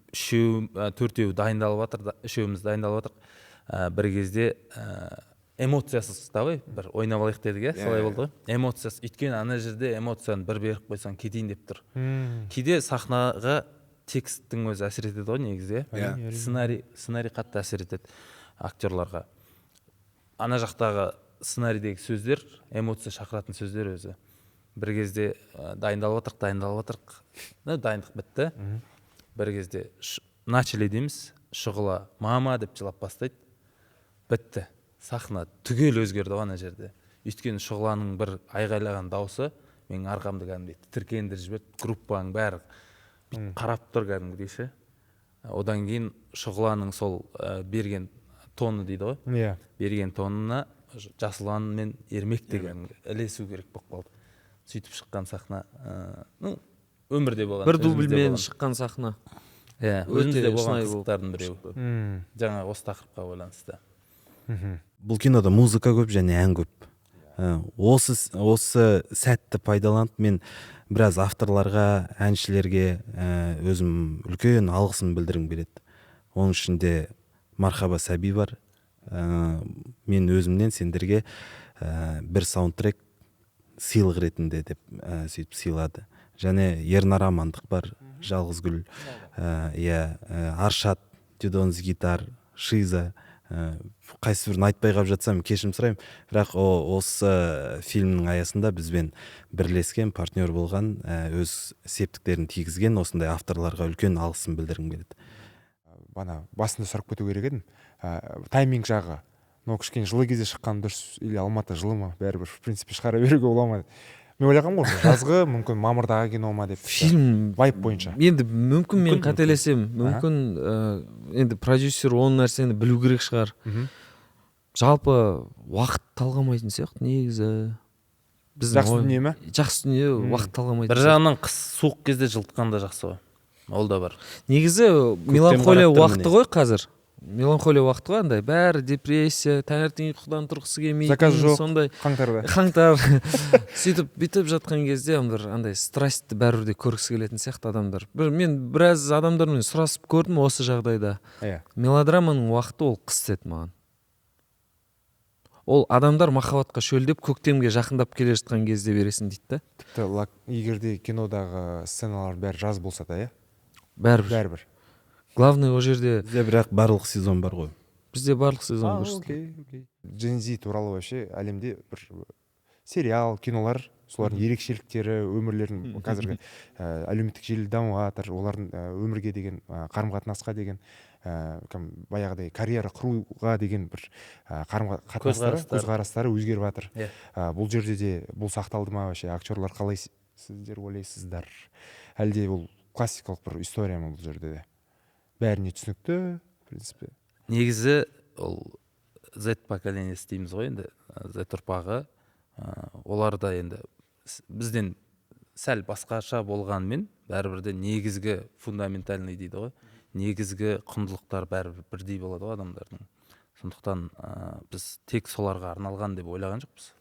төртеуі дайындалып жатыр, үшеуміз дайындалып жатырық. Бір кезде эмоциясыз давай бір ойнап алайық дедік, иә, солай болды ғой. Эмоциясыз, өйткені ана жерде эмоцияны бір беріп қойсаң кетейін деп тұр. Кейде сахнаға тексттің өзі әсер етеді ғой негізі, иә. Сценарий қатты әсер етеді актерларға. Ана жақтағы сценарийдегі сөздер, эмоция шақыратын сөздер өзі. Бір кезде дайындалып жатырық. Дайындық бітті. Бір кезде начали дейміз, Шұғыла мама деп жылап бастайды. Бітті. Сахна түгел өзгерді ана жерде. Өйткені Шұғыланың бір айғайлаған даусы менің арқамды кәдімгідей тітіркендіріп жіберді. Группаның бәрі қарап тұр кәдімгідей ше. Одан кейін Шұғыланың сол берген тоны дейді ғой. Иә. Берген тонына Жасұлан мен Ермек деген ілесу керек болып қалды. Сөйтіп шыққан сахна, ну, өмірде болған. Бір дубльмен шыққан сахна. Иә, өзімізде болған қызықтардың біреуі. Жаңа осы тақырыпқа байланысты. Бұл кинода музыка көп және ән көп. Осы сәтті пайдаланып мен біраз авторларға, әншілерге өзім үлкен алғысым білдіргім келеді. Оның ішінде Мархаба Сәби бар. Мен өзімнен сендерге бір саундтрек сыйлық ретінде деп сөйтіп сыйлады. Және Ернар Амандық бар, Жалғыз гүл, Аршат, Дюдонс гитар, Шиза. Қайсы бірін айтпай қалып жатсам кешірім сұраймын, бірақ осы фильмнің аясында бізбен бірлескен, партнер болған, өз септіктерін тигізген осындай авторларға үлкен алғысым білдіргім келеді. Бана басында сұрап кету керек едім. Тайминг жағы. Но кішкене жылы кезде шыққан дұрыс или Алматы жылы ма, бәрібір в принципе шығара беруге бола ма? Мен ойлағанмын ғой, жазғы, мүмкін мамырдағы кино ма деп. Фильм вайп бойынша. Енді мүмкін мен қателесем, мүмкін енді продюсер ол нәрсені білу керек шығар. Жалпы уақыт талғамайтын сияқты негізі. Жақсы дүние ме? Жақсы дүние, уақыт талғамайтын. Бір жағынан қыс суық кезде жылытқан да жақсы ғой. Ол да бар. Негізі меланхолия уақыты ғой қазір. Меланхолия уақыты ғой андай, бәрі депрессия, таңертең ұйқыдан тұрғысы келмейді, заказ жоқ, сондай қаңтарда. Қаңтар. Сөйтіп бүйтіп жатқан кезде бір андай страстьті бәрібір де көргісі келетін сияқты адамдар. Мен біраз адамдармен сұрасып көрдім осы жағдайда. Мелодраманың уақыты ол қыс деді маған. Ол адамдар махаббатқа шөлдеп көктемге жақындап келе жатқан кезде бересің дейді да. Тіпті егер де кинодағы сценалар бәрі жаз болса да, иә? Бәрібір. Бәрібір. Главное ол жерде бізде бірақ барлық сезон бар ғой. Бізде барлық сезон бар. Окей. Gen Z туралы вообще әлемде бір сериал, кинолар, солардың ерекшеліктері, өмірлерін қазіргі әлеуметтік желі дамып жатыр, олардың өмірге деген қарым-қатынасқа деген, баяғыдай карьера құруға деген бір қарым-қатынастары, көзқарастары өзгеріп жатыр. Бұл жерде де бұл сақталды ма вообще? Актерлар қалай Сіздер ойлайсыздар? Әлде ол классикалық бір история ма бұл жерде де? Бәріне түсінікті, в принципе. Негізі ол Z поколениесі дейміз ғой енді, Z ұрпағы, олар да енді бізден сәл басқаша болғанымен, бәрібір де негізгі фундаментальный дейді ғой, негізгі құндылықтар бәрібір бірдей болады ғой адамдардың. Сондықтан біз тек соларға арналған деп ойлаған жоқпыз.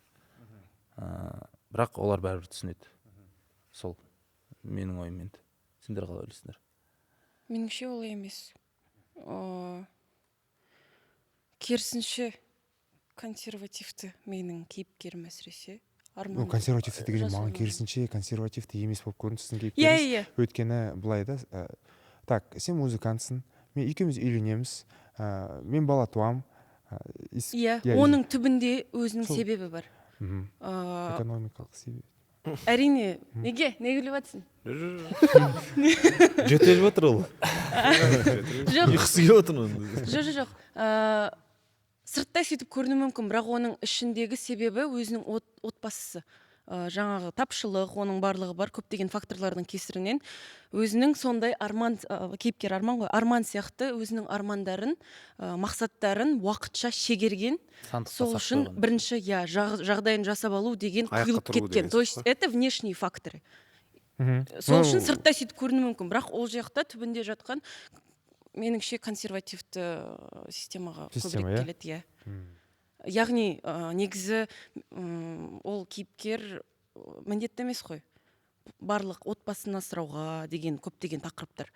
Бірақ олар бәрібір түсінеді. Сол менің ойым енді. Сендер қалай ойлайсыңдар? Меніңше, олай емес. Керісінше, консервативті менің кейіпкерім, әсіресе Арман. Ну, консервативті деген Жас маған Арман. керісінше консервативті емес болып көрінді сіздің Иә. кейіпкеріңіз. Иә. Өйткені былай да, так, сен музыкантсың, мен екеуміз үйленеміз, мен бала туамын. Иә. Иә, Оның түбінде өзінің себебі бар. Экономикалық себеп. Әрине. Неге, не күліп жатсың? Жөтеліп отыр ол. Жоқ. Ұйқысы келіп отыр оның. Жоқ, сырттай сөйтіп көрінуі мүмкін, бірақ оның ішіндегі себебі өзінің отбасысы, жаңағы тапшылық, оның барлығы бар, көптеген факторлардың кесірінен өзінің сондай арман, кейіпкер Арман ғой, Арман сияқты өзінің армандарын, мақсаттарын уақытша шегерген. Сандыққа Сол сап үшін қойған. бірінші, иә, жағдайын жасап алу деген Аяққа құйылып тұру кеткен. деген То есть сияқты. это внешние факторы. Сол үшін сырттай сөйтіп көрінуі мүмкін, бірақ ол жақта түбінде жатқан, меніңше, консервативті системаға Система, көбірек иә? келеді, иә. Яғни негізі ол кейіпкер міндетті емес қой барлық отбасын асырауға деген көптеген тақырыптар,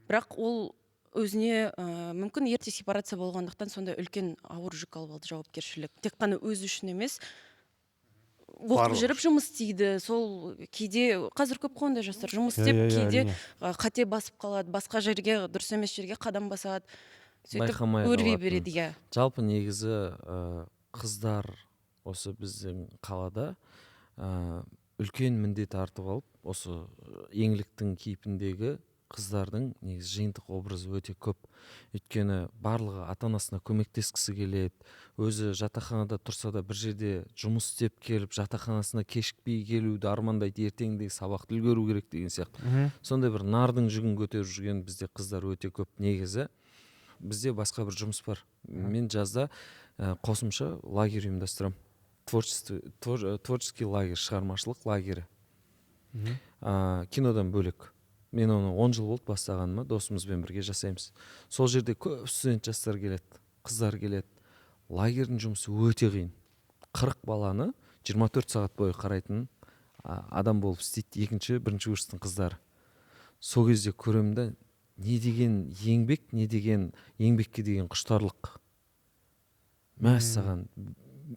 бірақ ол өзіне, мүмкін, ерте сепарация болғандықтан сондай үлкен ауыр жүк алып алды, жауапкершілік, тек қана өзі үшін емес, оқып Барлығы. жүріп жұмыс істейді. Сол кейде, қазір көп қой ондай жастар, жұмыс Иә, істеп, иә, иә, кейде әрине. қате басып қалады, басқа жерге, дұрыс емес жерге қадам басады, сөйтіп Байқамай өрби қалатын. береді, иә. Жалпы негізі қыздар осы біздің қалада үлкен міндет артып алып, осы Еңліктің кейпіндегі қыздардың негізі жиынтық образы өте көп, өйткені барлығы ата анасына көмектескісі келеді. Өзі жатақханада тұрса да, бір жерде жұмыс істеп келіп, жатақханасына кешікпей келуді армандайды, ертеңдегі сабақты үлгеру керек деген сияқты. Сондай бір нардың жүгін көтеріп жүрген бізде қыздар өте көп. Негізі бізде басқа бір жұмыс бар. Мен жазда қосымша лагерь ұйымдастырамын, творческий лагерь, шығармашылық лагері, кинодан бөлек. Мен оны 10 жыл болды бастағаныма, досымызбен бірге жасаймыз. Сол жерде көп студент жастар келеді, қыздар келеді. Лагердің жұмысы өте қиын. 40 баланы 24 сағат бойы қарайтын адам болып істейді екінші, бірінші курстың қыздары. Сол кезде көремін да, не деген еңбек, не деген еңбекке деген құштарлық, мәссаған!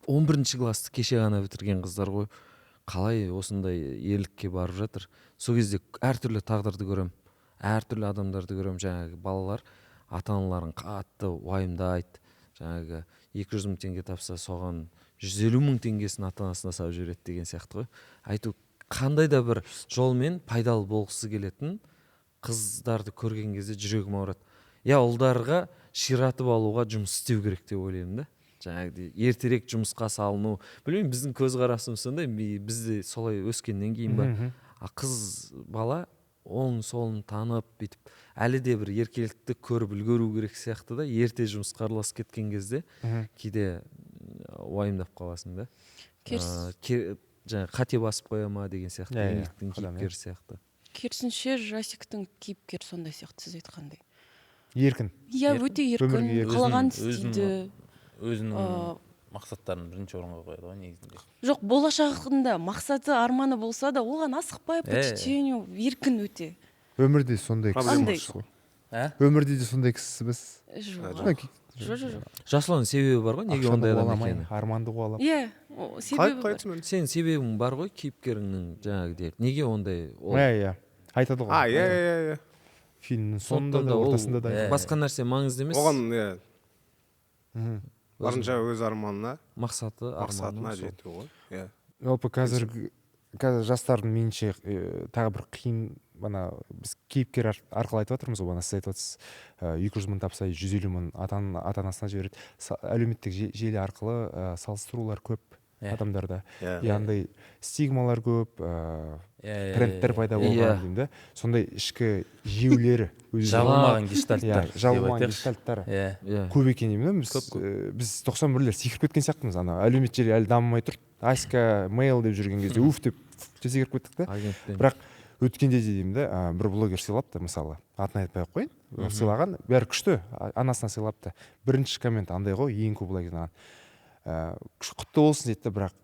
11 классты кеше ғана бітірген қыздар ғой, қалай осындай ерлікке барып жатыр? Сол кезде әртүрлі тағдырды көремін, әртүрлі адамдарды көремін. Жаңағы балалар ата аналарын қатты уайымдайды. Жаңағы 200 000 теңге тапса, соған 150 000 теңгесін ата анасына салып жібереді деген сияқты ғой. Айту, қандай да бір жолмен пайдалы болғысы келетін қыздарды көрген кезде жүрегім ауырады, иә. Ұлдарға ширатып алуға жұмыс істеу керек деп ойлаймын да, жаңағыдай ертерек жұмысқа салыну. Білмеймін, біздің көзқарасымыз сондай, біз де солай өскеннен кейін ба. А қыз бала оң солын танып, бүйтіп әлі де бір еркелікті көріп үлгеру керек сияқты да. Ерте жұмысқа араласып кеткен кезде кейде уайымдап қаласың да. Жаңағы қате басып қоя ма деген сияқты. Иә, иә, Еңліктің қадам, иә. кейіпкері сияқты. Керісінше, Жасиктің кейіпкері сондай сияқты, сіз айтқандай. Еркін. Иә. Еркін. Өте еркін. Өмірге еркін. Қалаған Өзінің- істейді. Өзінің мақсаттарын бірінші орынға қояды ғой негізінде. Жоқ, болашағында мақсаты, арманы болса да, оған асықпай, по течению, еркін өте. Өмірде сондай Проблема кісі ғой. Ә? Өмірде де сондай кісісіз. Жоқ, жоқ, жоқ, жоқ. Жасұлан, себебі бар ғой, неге Ақшаны ондай адам қуаламай, екені. арманды қуалап. Иә, Қалай, себебі қалай бар. түсінбедім? Сенің себебің бар ғой, кейіпкеріңнің жаңағыдай неге ондай ол. Иә, айтады ғой. А, иә, иә, иә. Фильмнің соңында Сондықтан да, да ол ортасында да. Басқа нәрсе маңызды емес. Оған, иә, барынша өз арманына, мақсаты, арманы мақсатына сол. жету ғой, иә. Жалпы қазір жастардың, меніңше, тағы бір қиын, ана біз кейіпкер арқылы айтып жатырмыз ғой. Ана сіз айтып жатырсыз, 200 000 тапса, 150 000 ата анасына жібереді. Әлеуметтік желі арқылы салыстырулар көп. Адамдарда. И андай стигмалар көп, трендтер пайда болған деймін да. Сондай ішкі жеулері жабылмаған гештальттар. Жабылмаған гештальттар көп екен деймін да. Біз 91-лер секіріп кеткен сияқтымыз. Ана әлеуметтік желі әлі дамымай тұр. Аська, мейл деп жүрген кезде уф деп секіріп кеттік та. Бірақ өткенде де деймін да, бір блогер сыйлапты, мысалы, атын айтпай ақ қояйын, сыйлаған, бәрі күшті, анасына сыйлапты. Бірінші коммент андай ғой, ең көп лайк жинаған. Құтты болсын дейді, бірақ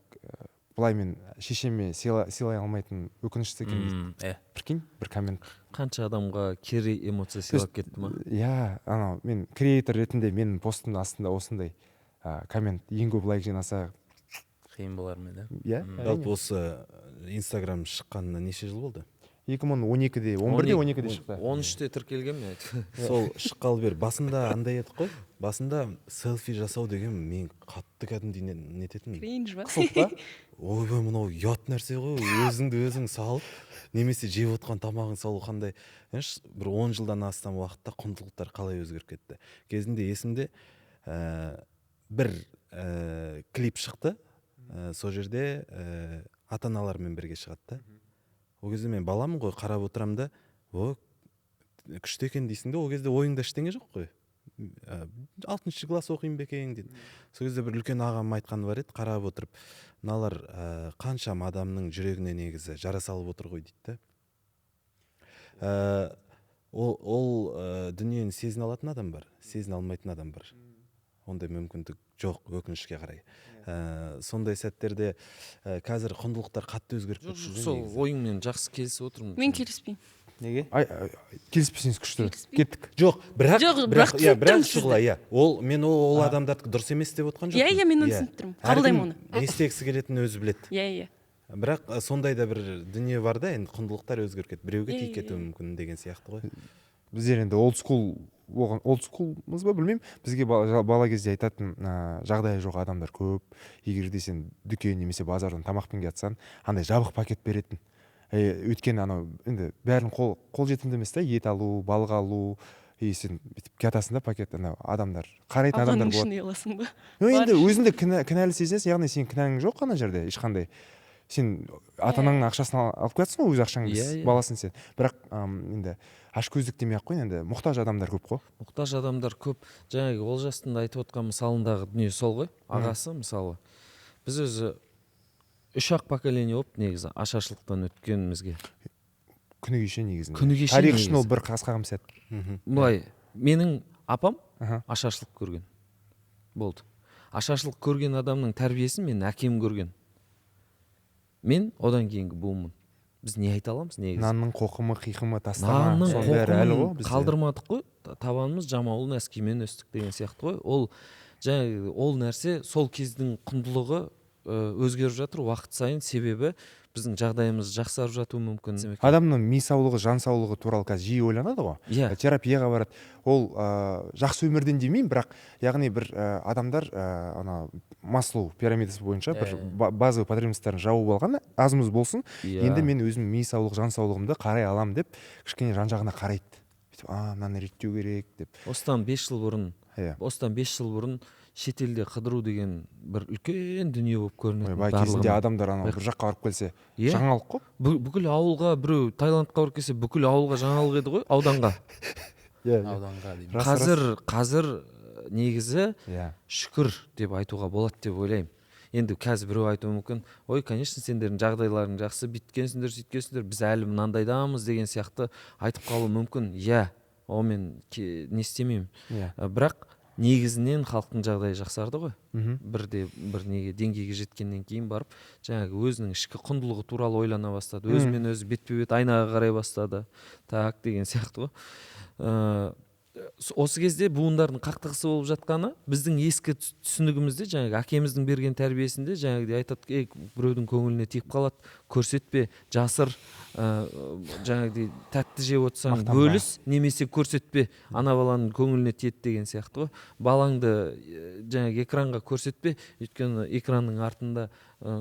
былай мен шешеме сыйлай алмайтын өкінішті екен дейді. Прикинь, бір коммент. Қанша адамға кері эмоция сыйлап кетті ма? Иә, анау мен креатор ретінде менің постымның астында осындай коммент ең көп лайк жинаса қиын болар ма еді? Иә. Жалпы осы Инстаграм шыққанына неше жыл болды? 2012-де, 11-де, 12-де шықты. 13-те тіркелген мен айтып. Сол шыққалы бері басында андай едік қой. Басында селфи жасау деген мен қатты кәдімгідей нететін. Кринж ба? Қысылып па? Ойбай, мынау ұят нәрсе ғой. Өзіңді өзің салып, немесе жеп отқан тамағын салу қандай. Бір 10 жылдан астам уақытта құндылықтар қалай өзгеріп кетті. Кезінде есімде бір клип шықты. Сол жерде ата-аналармен бірге шығады да. Ол кезде мен баламын ғой, қарап отырамын да, о, күшті екен дейсің де, ол кезде ойыңда ештеңе жоқ қой. 6 класс оқимын ба екен дейді. Сол кезде бір үлкен ағам айтқаны бар еді, қарап отырып, мыналар қаншама адамның жүрегіне негізі жара салып отыр ғой дейді да. Ол дүниені сезіне алатын адам бар, сезіне алмайтын адам бар. Ондай мүмкіндік жоқ, өкінішке қарай. Сондай сәттерде қазір құндылықтар қатты өзгеріп кетті. Сол ойыңмен жақсы келісіп отырмын. Мен келіспеймін. Неге? Келіспесеңіз күшті. Кеттік. Жоқ, бірақ шұғыла, иә. Ол мен ол адамдардікі дұрыс емес деп отқан жоқпын. Иә, мен оны түсініп тұрмын. Қабылдаймын оны. Не істегісі келетінін өзі біледі. Иә, иә. Бірақ сондай да бір дүние бар да, енді құндылықтар өзгеріп кетті. Біреуге тиіп кетуі мүмкін деген сияқты ғой. Біздер енді old school болған, old schoolмыз ба білмеймін. Бізге бала кезде айтатын жағдайы жоқ адамдар көп. Егер де сен дүкен немесе базардан тамақпен келатсаң, андай жабық пакет беретін. Өйткені анау енді бәрін қол жетімді емес та, ет алу, балық алу, и сен бүйтіп келатасың да пакет, анау адамдар, қарайтын адамдар болады. Алғанның үшін ұяласың ба? Ну енді өзіңді кінәлі сезінесің, яғни сенің кінәң жоқ ана жерде ешқандай. Сен ата-анаңның ақшасын алып келатсың ғой, өз ақшаң емес, баласын сен. Бірақ енді ашкөздік демей ақ қояйын, енді мұқтаж адамдар көп қой. Мұқтаж адамдар көп. Жаңағы Олжастың да айтып отқан мысалындағы дүние сол ғой. Ағасы мысалы. Біз өзі үш-ақ поколение болып негізі ашаршылықтан өткенімізге. Күні кеше негізінде. Күні кеше. Тарих үшін ол бір қас-қағым сәт. Былай, менің апам ашаршылық көрген. Болды. Ашаршылық көрген адамның тәрбиесін мен әкем көрген. Мен одан кейінгі буынмын. Біз не айта аламыз негізі? Нанның қоқымы, қиқымы, тастама, соның бәрі әлі ғой бізде. Қалдырмадық қой, табанымыз жамаулы нәскимен өстік деген сияқты ғой. Ол жаңағы ол нәрсе сол кездің құндылығы өзгеріп жатыр уақыт сайын, себебі біздің жағдайымыз жақсарып жатуы мүмкін. Адамның ми саулығы, жан саулығы туралы қазір жиі ойланады ғой. Терапияға барады. Ол жақсы өмірден демеймін, бірақ яғни бір адамдар ана Маслоу пирамидасы бойынша бір базовый потребностьтарын жауып алған, азымыз болсын, енді мен өзім ми саулық, жан саулығымды қарай аламын деп кішкене жан жағына қарайды. Бүйтіп, мынаны реттеу керек деп. Осыдан 5 жыл бұрын, осыдан 5 жыл бұрын шетелде қыдыру деген бір үлкен дүние болып көрінетін. Ойбай, кезінде адамдар анау бір жаққа барып келсе, жаңалық қой. Бүкіл ауылға біреу Таиландқа барып келсе, бүкіл ауылға жаңалық еді ғой, ауданға. Ауданға деймін. Қазір негізі шүкір деп айтуға болады деп ойлаймын. Енді қазір біреу айтуы мүмкін, ой, конечно, сендердің жағдайларың жақсы, бүйткенсіңдер, сөйткенсіңдер, біз әлі мынандайдамыз деген сияқты айтып қалуы мүмкін. Иә, онымен не істемеймін. Бірақ негізінен халықтың жағдайы жақсарды ғой. Бірде бір неге деңгейге жеткеннен кейін барып, жаңағы өзінің ішкі құндылығы туралы ойлана бастады, өзімен өзі бетпе-бет айнаға қарай бастады. Так деген сияқты ғой. Осы кезде буындардың қақтығысы болып жатқаны біздің ескі түсінігімізде, жаңағы әкеміздің берген тәрбиесінде жаңағыдай айтады, біреудің көңіліне тиіп қалады, көрсетпе, жасыр, жаңағыдай тәтті жеп отырсаң бөліс, немесе көрсетпе, ана баланың көңіліне тиеді деген сияқты ғой. Балаңды жаңағы экранға көрсетпе, өйткені экранның артында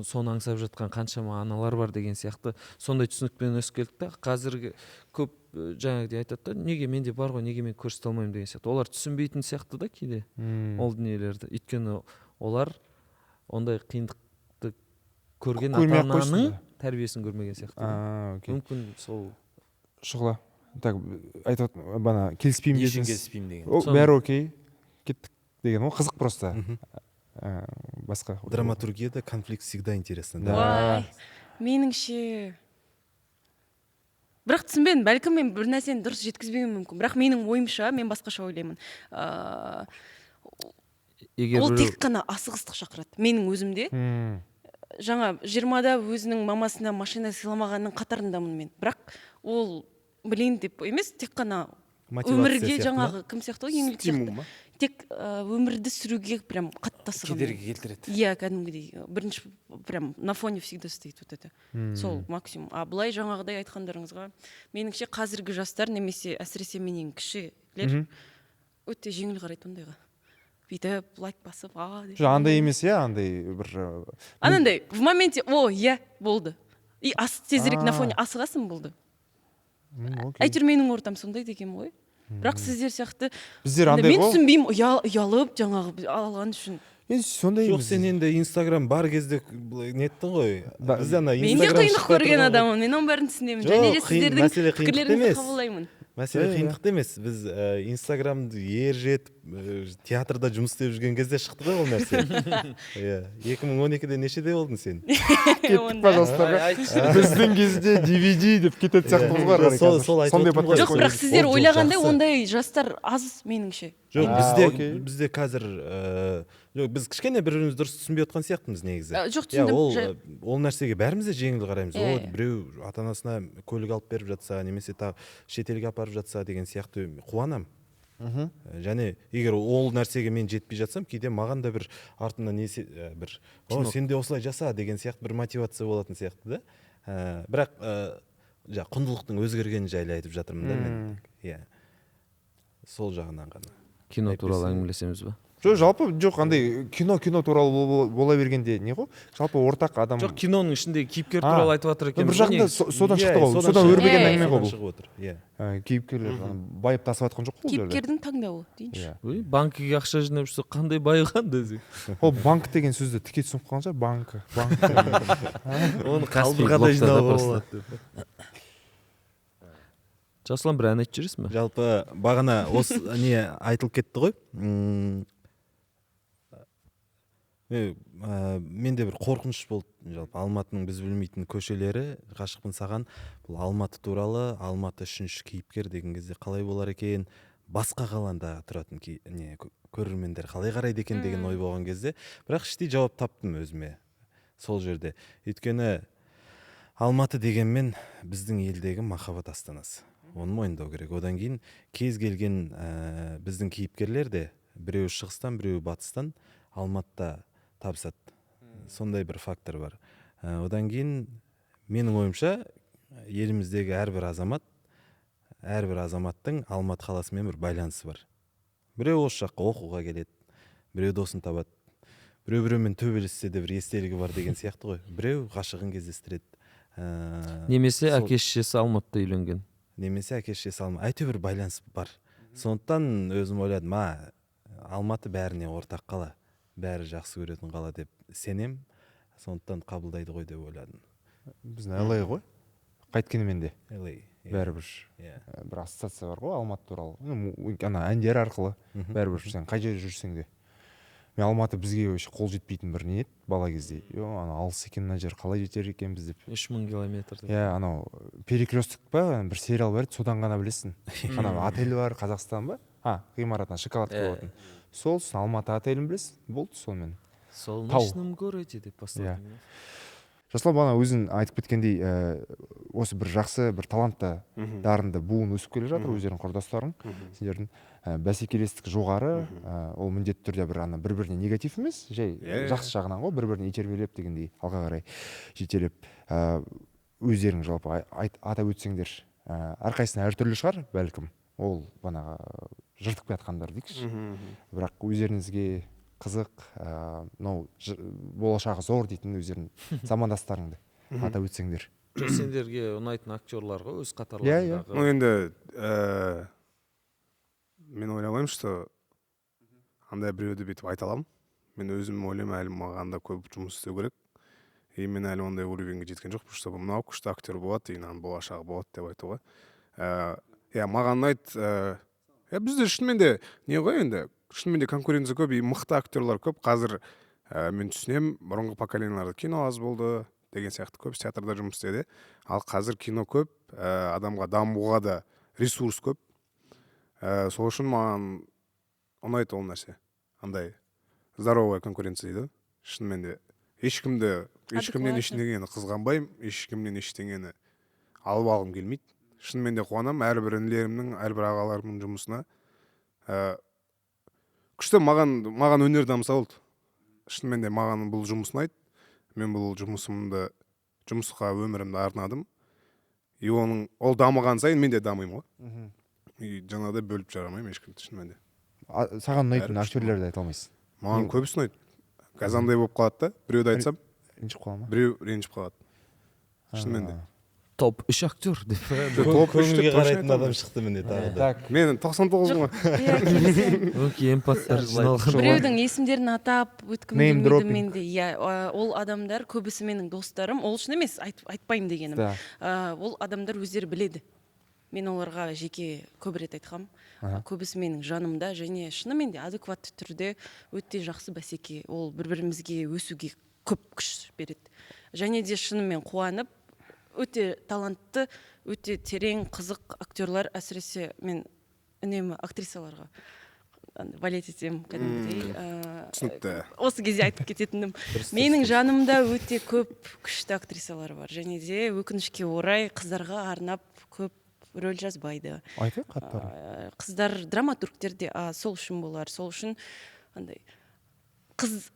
соны аңсап жатқан қаншама аналар бар деген сияқты сондай түсінікпен өсіп келдік та. Қазіргі көп жаңағыдай айтады да, неге менде бар ғой, неге мен көрсете алмаймын деген сияқты. Олар түсінбейтін сияқты да кейде ол дүниелерді, өйткені олар ондай қиындықты Көрген Көрмей ата ақ қойсын ананың да. тәрбиесін көрмеген сияқты. А, окей. Мүмкін сол. Шұғыла, так, айтып бана келіспеймін Не үшін дедіңіз. келіспеймін деген. О, Соны- бәрі окей, кеттік деген ғой, қызық просто. Басқа Драматургияда конфликт всегда интересно. Да. Да. Ой, меніңше, бірақ түсінбедім, бәлкім, мен бір нәрсені дұрыс жеткізбеуім мүмкін, бірақ менің ойымша, мен басқаша ойлаймын. Егер Ол біреу тек қана асығыстық шақырады менің өзімде. Жаңа 20-да өзінің мамасына машина сыйламағанның қатарындамын мен, бірақ ол білейін деп емес, тек қана Мотивация өмірге сияқты ма? жаңағы кім сияқты ғой, Еңлік Стимул сияқты ма? Тек өмірді сүруге прям қатты асығамын. Кедергі келтіреді. Иә, кәдімгідей бірінші прям на фоне всегда стоит вот это. Сол максимум. А былай жаңағыдай айтқандарыңызға, меніңше, қазіргі жастар немесе әсіресе менен кішілер өте жеңіл қарайды ондайға, бүйтіп лайк басып, а деп. Жоқ, андай емес, иә, андай бір Анандай в моменте, о, иә, болды, и ас тезірек на А. фоне асығасың, болды. Окей. Әйтеуір менің ортам сондай деген ғой, бірақ сіздер сияқты Біздер андай мен ғой. түсінбеймін, ұялып жаңағы алған үшін. Енді сондай. Жоқ, сен енді Инстаграм бар кезде былай неттің ғой. Да. Бізде ана Мен де Инстаграм қиындық шықпай көрген тұрған ғой. адаммын, мен оның бәрін түсінемін Жоқ, және де қиын- сіздердің мәселе қиындықта пікірлеріңізді емес. қабылдаймын. Мәселе Иә, иә. қиындықта емес. Біз Инстаграмды ер жетіп, театрда жұмыс істеп жүрген кезде шықты ғой ол нәрсе. Иә, 2012-де нешеде болдың сен? Кеттік, пожалуйста. Біздің кезде DVD деп кететін сияқтымыз ғой ары қарай Сол қазір. сол айтып Сондай отырмын ғой. подкаст Жоқ, қой. бірақ сіздер Ол жоқ, ойлағандай жақсы. ондай жастар аз меніңше. Жоқ, А, бізде окей. бізде қазір жоқ, біз кішкене бір бірімізді дұрыс түсінбей отқан сияқтымыз негізі. Жоқ, Иә, түсіндім. ол ол нәрсеге бәріміз де жеңіл қараймыз. Иә, О, иә. біреу ата анасына көлік алып беріп жатса немесе тағы шетелге апарып жатса деген сияқты, қуанамын. Және егер ол нәрсеге мен жетпей жатсам, кейде маған да бір артымнан несе бір о, сен де осылай жаса деген сияқты бір мотивация болатын сияқты да. Бірақ жаңа құндылықтың өзгергені жайлы айтып жатырмын да мен, иә, сол жағынан ғана. Кино туралы Әйтпесе- әңгімелесеміз ба? Жоқ, жалпы жоқ, андай кино туралы бола бергенде не ғой, жалпы ортақ адам. Жоқ, киноның ішіндегі кейіпкер А, туралы айтып жатыр бір екенбіз ғой жағында негізі. содан Иә, шықты ғой, содан шығып- өрбіген Иә, әңгіме ғой содан бұл. шығып отыр, иә. Кейіпкерлер ана байып тасып жатқан жоқ қой ол жерде. Кейіпкердің таңдауы дейінші. Иә. Ой, банкіге ақша жинап жүрсе, қандай байыған десең. Ол банк деген сөзді тіке түсініп қалған шығар, банк, банк. Оны Каспий қалдырға да блокта да жинауға просто. болады деп. Жасұлан, бір ән айтып жібересің ба? Жалпы бағана осы не айтылып кетті ғой. Менде бір қорқыныш болды жалпы, Алматының біз білмейтін көшелері, ғашықпын саған, бұл Алматы туралы, Алматы үшінші кейіпкер деген кезде қалай болар екен, басқа қалада тұратын не көрермендер қалай қарайды екен деген ой болған кезде, бірақ іштей жауап таптым өзіме сол жерде. Өйткені Алматы дегенмен біздің елдегі махаббат астанасы, оны мойындау керек. Одан кейін кез келген біздің кейіпкерлер де біреуі шығыстан, біреуі батыстан Алматыда табысады, сондай бір фактор бар. Одан кейін менің ойымша, еліміздегі әрбір азамат, әрбір азаматтың Алматы қаласымен бір байланысы бар. Біреу осы жаққа оқуға келеді, біреу досын табады, біреу біреумен төбелессе де бір естелігі бар деген сияқты ғой, біреу ғашығын кездестіреді. Немесе әке шешесі Алматыда үйленген. Немесе әке шешесі әйтеуір байланыс бар. Сондықтан өзім ойладым, а Алматы бәріне ортақ қала, бәрі жақсы көретін қала деп сенем, сондықтан қабылдайды ғой деп ойладым. Біздің LA ғой қайткенімен де. LA, иә. Бәрібір иә. Бір ассоциация бар ғой Алматы туралы. Ну, ана әндер арқылы. Бәрібір сен қай жерде жүрсең де, мен Алматы бізге вообще қол жетпейтін бір не еді бала кезде. Е, ана алыс екен мына жер, қалай жетер екенбіз деп. 3000 километр деп. Иә, анау «Перекресток» па, бір сериал бар еді, содан ғана білесің. Анау отель бар, Қазақстан ба, а ғимаратына шоколадка болатын сол. Сосын Алматы отелін білесің, болды сонымен. Солнечном городе деп басталады. Иә. Жасұлан, бағана өзің айтып кеткендей, осы бір жақсы бір талантты, дарынды буын өсіп келе жатыр, өздерінің құрдастарың сендердің. Бәсекелестік жоғары, ол міндетті түрде бір ана бір біріне негатив емес, жай Иә, иә. жақсы жағынан ғой, бір біріне итермелеп дегендей, алға қарай жетелеп. Өздерің жалпы атап өтсеңдер, әрқайсысына әртүрлі шығар бәлкім, ол бағанағы жыртып келе жатқандар дейікші, бірақ өздеріңізге қызық, мынау болашағы зор дейтін өздерің замандастарыңды атап өтсеңдер. Жоқ, сендерге ұнайтын актерлар ғой, өз Иә, иә. қатарларындағы. Ну енді мен ойламаймын, что андай біреуді бүйтіп айта аламын. Мен өзім ойлаймын, әлі маған да көп жұмыс істеу керек. И мен әлі ондай уровеньге жеткен жоқпын, чтобы мынау күшті актер болады и мынаның болашағы болады деп айтуға. Иә, маған ұнайды. Иә, бізде шынымен де не ғой енді, шынымен де конкуренция көп и мықты актерлар көп қазір. Мен түсінемін, бұрынғы поколенияларда кино аз болды деген сияқты, көп театрда жұмыс істеді. Ал қазір кино көп, адамға дамуға да ресурс көп. Сол үшін маған ұнайды ол нәрсе, андай здоровая конкуренция дейді ғой. Шынымен де ешкімді, ешкімнен Адекватно. ештеңені қызғанбаймын, ешкімнен ештеңені алып алғым келмейді. Шынымен де қуанамын әрбір інілерімнің, әрбір ағаларымның жұмысына. Күшті, маған өнер дамыса болды. Шынымен де маған бұл жұмыс ұнайды. Мен бұл жұмысымды, жұмысқа өмірімді арнадым. И оның, ол дамыған сайын мен де дамимын ғой. И жаңағыдай бөліп жарамаймын ешкімді шынымен де. Саған ұнайтын Бәрі күшті. актерлерді айта алмайсың? Маған көбісі ұнайды. Қазір андай болып қалады да, біреуді айтсам, Ренжіп қала ма? біреу ренжіп қалады шынымен де. Топ үш актер деп. Жоқ, топ үш деп Көңілге точно қарайтын айта адам алмаймын. шықты міне тағы да. Так. Мен 99-мын ғой. Иә, келісемін. Өңкей эмпаттар жиналған. Біреудің есімдерін атап өткім Name келмейді dropping. менде. Иә, ол адамдар көбісі менің достарым, ол үшін емес, айтпаймын дегенім. Ол адамдар өздері біледі, мен оларға жеке көп рет айтқам. Көбісі менің жанымда және шынымен де адекватты түрде өте жақсы бәсеке, ол бір бірімізге өсуге көп күш береді. Және де шынымен қуанып, өте талантты, өте терең, қызық актерлар, әсіресе мен үнемі актрисаларға андай болеть етемін кәдімгідей. Түсінікті. Осы кезде айтып кететінім, менің жанымда өте көп күшті актрисалар бар және де өкінішке орай қыздарға арнап көп рөл жазбайды. Айтайық аттарын. Қыздар драматургтер де, сол үшін болар, сол үшін андай қыз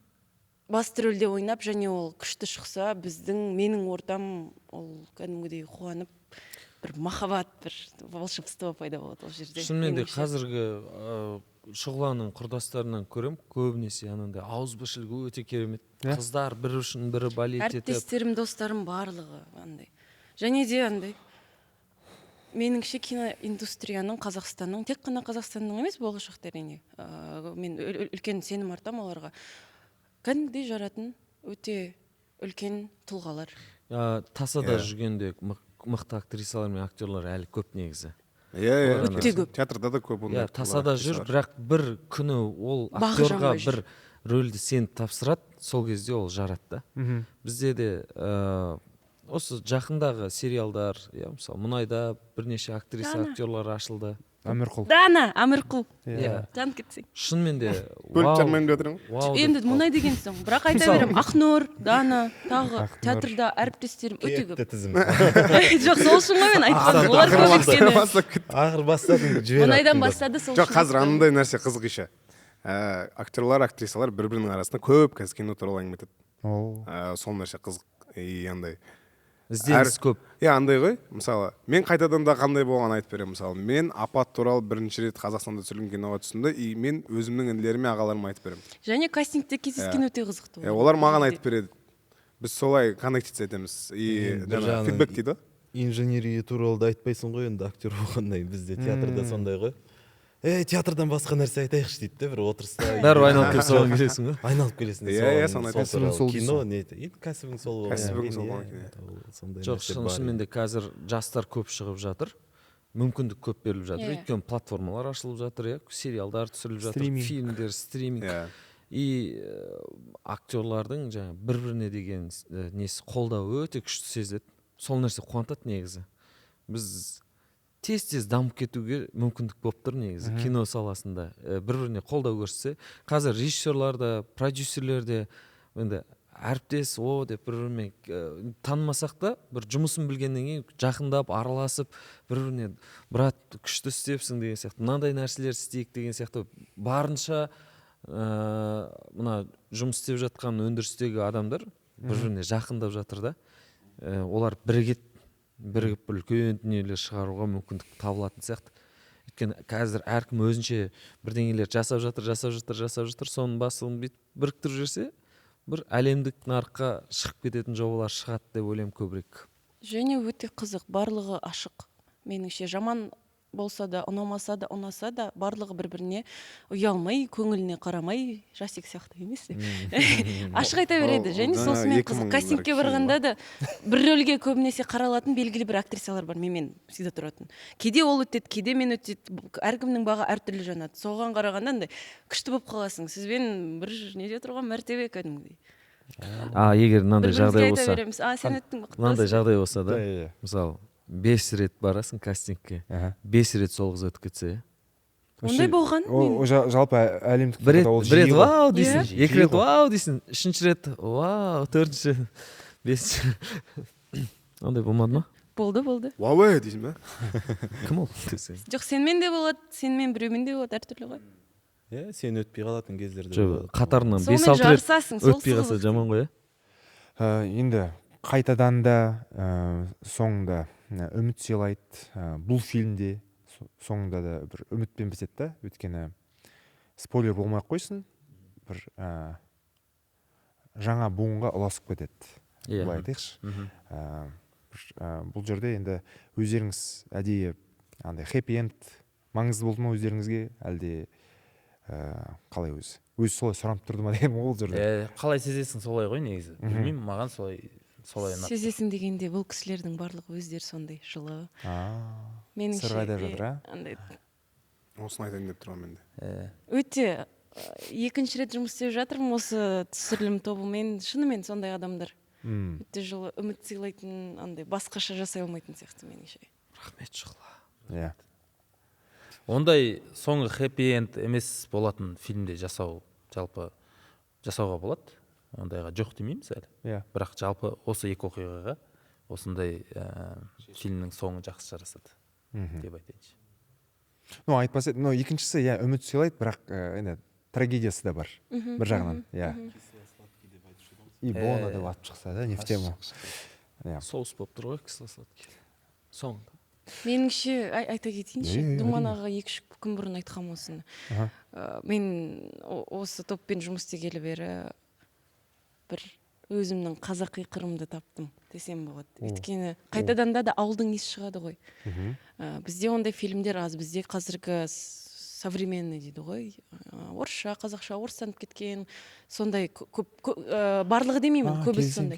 басты рөлде ойнап және ол күшті шықса, біздің, менің ортам ол кәдімгідей қуанып, бір махаббат, бір волшебство пайда болады ол жерде, Шынымен де меніңше. қазіргі Шұғыланың құрдастарынан көремін, көбінесе анандай ауызбіршілігі өте керемет. Қыздар бірі үшін бірі болеть етіп. Әріптестерім, достарым барлығы андай. Және де андай, меніңше, киноиндустрияның, Қазақстанның, тек қана Қазақстанның емес, болашақта әрине, мен үлкен сенім артамын оларға, кәдімгідей жаратын өте үлкен тұлғалар. Тасада жүргенде мықты актрисалар мен актерлар әлі көп негізі. Иә. Өте көп. Театрда да көп ондай Иә, тасада жүр, актрисалар. бірақ бір күні ол Бағы актерға жанбай жүр. бір рөлді сен тапсырады, сол кезде ол жарады да. Бізде де осы жақындағы сериалдар, иә, мысалы, мұнайда бірнеше актриса, Дана. актерлар ашылды. Әмірқұл. Дана Әмірқұл. Иә. Жанып кетсең. Шынымен де Бөліп вау, жармаймын деп отырмын ғой. вау деп Енді қалдым. мұнай деген соң, бірақ айта беремін, Ақнұр, Дана, тағы Ақнұр. театрда әріптестерім өте көп. Кетті тізім. Жоқ, сол үшін ғой мен айтқаным, олар көп өйткені. Бастап кетті. Ақыр бастадың, жібер. Мұнайдан аттыңды. бастады, сол Жоқ, үшін қазір айттым. анандай нәрсе қызық еще. Актерлар, актрисалар бір бірінің арасында көп қазір кино туралы әңгіме айтады. О. Сол нәрсе қызық и андай Ізденіс көп. Иә, андай ғой, мысалы, мен қайтадан да қандай болғанын айтып беремін. Мысалы, мен «Апат» туралы бірінші рет Қазақстанда түсірілген киноға түстім да, и мен өзімнің інілеріме, ағаларыма айтып беремін. Және кастингте кездескен өте қызықты. Иә, олар маған айтып береді, біз солай коннектиться етеміз и Енді бір жаңағы жағынан фидбэк дейді ғой. Инженерия туралы да айтпайсың ғой енді актер болғаннан кейін. Бізде театрда сондай ғой, ей, театрдан басқа нәрсе айтайықшы дейді де бір отырыста. Бәрібір айналып келіп соған келесің ғой. Айналып келесің де. Иә, соған, соны сол айтасың. Кәсібің туралы. сол Кино дейсің. не, енді кәсібің сол болғаннан Кәсібің кейін, сол иә, болғаннан кейін, ол сондай Жоқ, нәрсе бар. шынымен де қазір жастар көп шығып жатыр, мүмкіндік көп беріліп жатыр, өйткені платформалар ашылып жатыр, иә, сериалдар түсіріліп жатыр, Стриминг. фильмдер, стриминг. И актерлардың жаңағы бір біріне деген несі, қолдауы өте күшті сезіледі. Сол нәрсе қуантады негізі. Біз тез тез дамып кетуге мүмкіндік болып тұр негізі кино саласында. Бір біріне қолдау көрсетсе, қазір режиссерлар да, продюсерлер де енді әріптес о деп бір бірімен танымасақ та, бір жұмысын білгеннен кейін жақындап араласып, бір біріне «брат, күшті істепсің» деген сияқты, «мынандай нәрселер істейік» деген сияқты, барынша мына жұмыс істеп жатқан өндірістегі адамдар бір біріне жақындап жатыр да. Олар бірігеді, бірігіп бір үлкен дүниелер шығаруға мүмкіндік табылатын сияқты. Өйткені қазір әркім өзінше бірдеңелер жасап жатыр, жасап жатыр, жасап жатыр. Соның басын бүйтіп біріктіріп жіберсе, бір әлемдік нарыққа шығып кететін жобалар шығады деп ойлаймын көбірек. Және өте қызық, барлығы ашық, меніңше, жаман болса да, ұнамаса да, ұнаса да, барлығы бір біріне ұялмай, көңіліне қарамай, Жасик сияқты емес, ашық айта береді. Және сонысымен қызық, кастингке барғанда да бір рөлге көбінесе қаралатын белгілі бір актрисалар бар, менімен всегда тұратын. Кейде ол өтеді, кейде мен өтеді, әркімнің бағы әртүрлі жанады. Соған қарағанда андай күшті болып қаласың, сізбен бір неде тұрған мәртебе кәдімгідей. А егер мынандай жағдай болса, а сен өттің, мынандай жағдай болса да, мысалы 5 рет барасың кастингке, 5 рет сол қыз өтіп кетсе. Ондай болған. Жалпы әлемдік бір рет вау дейсің, 2 рет вау дейсің, 3-ші рет вау, 4-ші, 5-ші. Ондай болмады ма? Болды, болды. Вау дейсің ба? Кім ол? Жоқ, сенімен де болады, сенімен біреумен де болады, әртүрлі ғой. Иә, сен өтпей қалатын кездерде болады. Қатарынан 5-6 рет өтпей қалса жаман ғой, иә? Енді қайтадан да соңында үміт сыйлайды. Бұл фильмде соңында да бір үмітпен бітеді да, өйткені спойлер болмай ақ қойсын, бір жаңа буынға ұласып кетеді. Былай айтайықшы. Бұл жерде енді өздеріңіз әдейі андай хэппи энд маңызды болды ма өздеріңізге, әлде қалай өзі? Өзі солай сұранып тұрды ма деген ол жерде? Қалай сезесің солай ғой негізі. Білмеймін, маған солай ұнады. Сезесің дегенде бұл кісілердің барлығы өздері сондай жылы. Меніңше сыр қайда жатыр, а? Осыны айтайын деп тұрмын мен де. Өте екінші рет жұмыс істеп жатырмын осы түсірілім тобымен, шынымен сондай адамдар. Өте жылы, үміт сыйлайтын, андай басқаша жасай алмайтын сияқты меніңше. Рахмет, Шұғыла. Иә. Ондай соңғы хэппи энд емес болатын фильмде жасау жалпы жасауға болады. Ондайға жоқ демейміз әлі. Yeah. Бірақ жалпы осы екі оқиғаға осындай фильмнің соңы жақсы жарасады деп айтайыншы. Ну, айтпаса, но екіншісі, иә, үміт сыйлайды, бірақ енді трагедиясы да бар. Бір жағынан, иә. И Бона деп атып шықса да, не в тему. Соус болып тұр ғой, кисло-сладкий. Соңында. Меніңше, айта кетейінші, Думан аға 2-3 күн бұрын айтқан осыны. Мен осы топпен жұмыс істегелі бері бір өзімнің қазақи қырымды таптым десем болады. Өйткені қайтадан да ауылдың иісі шығады ғой. Бізде ондай фильмдер аз, бізде қазіргі современный дейді ғой, орысша, қазақша, орыстанып кеткен, сондай көп, барлығы демеймін, көбісі сондай.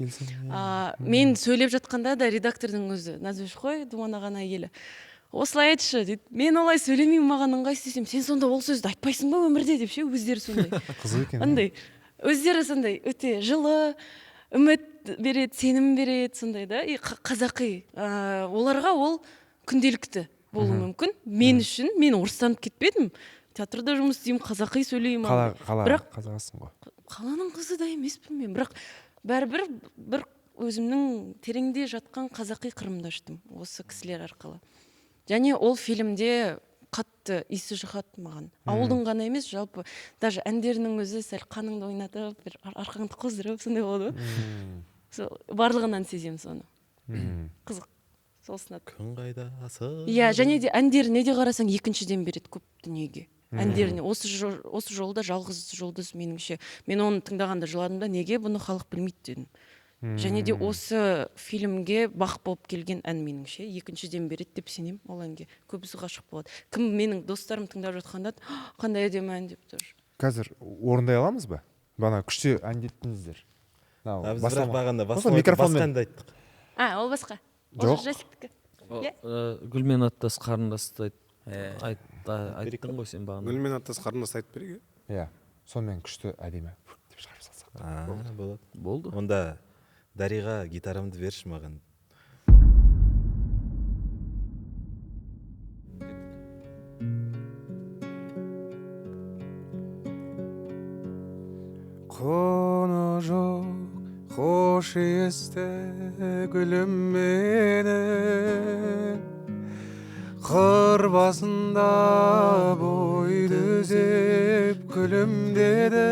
Мен сөйлеп жатқанда да редактордың өзі, Назбеш қой, Думан ағаның әйелі, осылай айтшы дейді. Мен олай сөйлемеймін, маған ыңғайсыз десем, сен сонда ол сөзді айтпайсың ба өмірде деп ше, өздері сондай. Қызық екен. Андай өздері сондай өте жылы, үміт береді, сенім береді сондай да, и қазақи. Оларға ол күнделікті болуы мүмкін. Мен үшін, мен орыстанып кетпедім. Театрда жұмыс істеймін, қазақи сөйлеймін. Бірақ қазақсың ғой. Қаланың қызы да емеспін мен. Бірақ бәрібір бір өзімнің тереңде жатқан қазақи қырымды аштым осы кісілер арқылы. Және ол фильмде қатты иісі жұғады маған. Ауылдың ғана емес, жалпы даже әндерінің өзі сәл қаныңды ойнатып, бір арқаңды қоздырып сондай болады ғой. Сол барлығынан сеземін соны. Қызық. Сол сынады. Күн қайда асыл. Иә, және де әндеріне де қарасаң екіншіден береді көп дүниеге. Әндеріне осы жолда жалғыз жұлдыз меніңше. Мен оны тыңдағанда жыладым да, неге бұны халық білмейді дедім. Және де осы фильмге бақ болып келген ән меніңше екіншіден береді деп сенемін ол әнге. Көбісі ғашық болады. Кім менің достарым тыңдап жатқанда, қандай әдемі ән деп тоже. Қазір орындай аламыз ба? Бана күшті әндеттіңіздер. Біз бірақ бағанда басқанды айттық. Ол басқа. Жоқ. Жасиктікі. Гүлмен аттас қарындасты айттың ғой сен бағана. Гүлмен аттас қарындасты айтып берейік. Иә, сонымен күшті әдемі деп шығарып салсақ. Болады. Болды. Онда Дариға гитарамды берші маған. Құны жоқ хош иісті гүлім менің, қыр басында бой түзеп күлімдеді.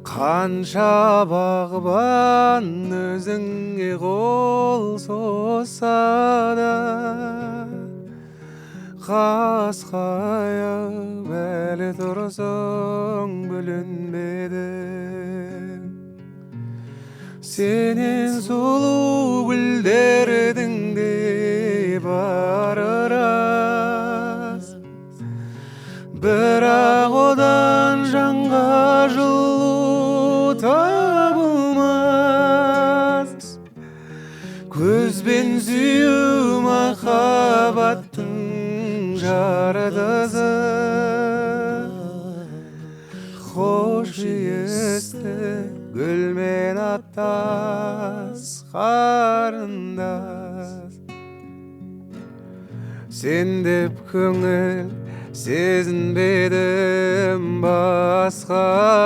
Қанша бағбан өзіңе қол созса да, қасқайып әлі тұрсың бүлінбедің. Сенен сұлу гүлдердің де бары сүю махаббаттың жартысы. Хош иісті гүлмен аттас қарындас. Сен деп көңіл сезінбедім басқадан.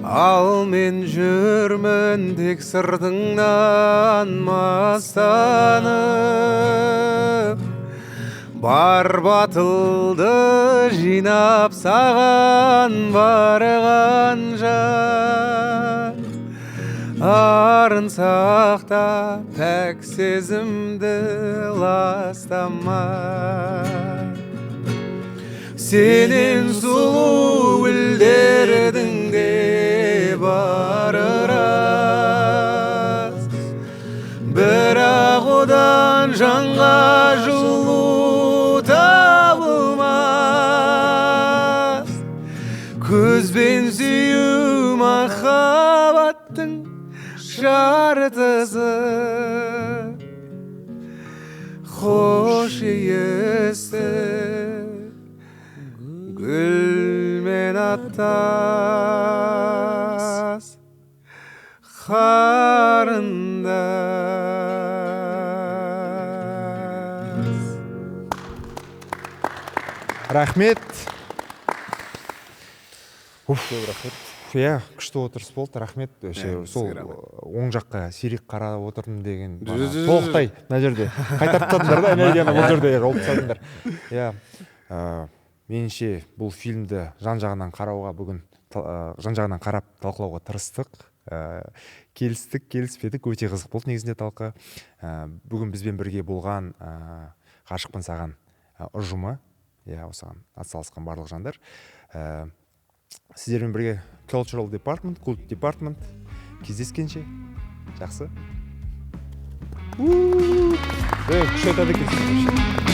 Ал мен жүрмін тек сыртыңнан мастанып. Бар батылды жинап саған барғанша. Арын сақта, пәк сезімді ластама. Сенен сұлу гүлдердің де бары рас. Бірақ одан жанға жылу табылмас. Көзбен сүю махаббаттың жартысы. Хош иісті гүлмен аттас қарындас. Рахмет. Көп рахмет. Иә, күшті отырыс болды, рахмет. Вообще, сол оң жаққа сирек қарап отырдым деген толықтай мына жерде қайтарып тастадыңдар да, энергияны бұл жерде жауып тастадыңдар. Иә, меніңше бұл фильмді жан-жағынан қарауға бүгін жан-жағынан қарап талқылауға тырыстық. Келістік, келіспедік, өте қызық болды негізінде талқы. Бүгін бізбен бірге болған Ғашықпын саған ұжымы, иә, осыған атсалысқан барлық жандар. Сіздермен бірге Cultural Department, Cult Department. Кездескенше. Жақсы. Күшті айтады екенсің.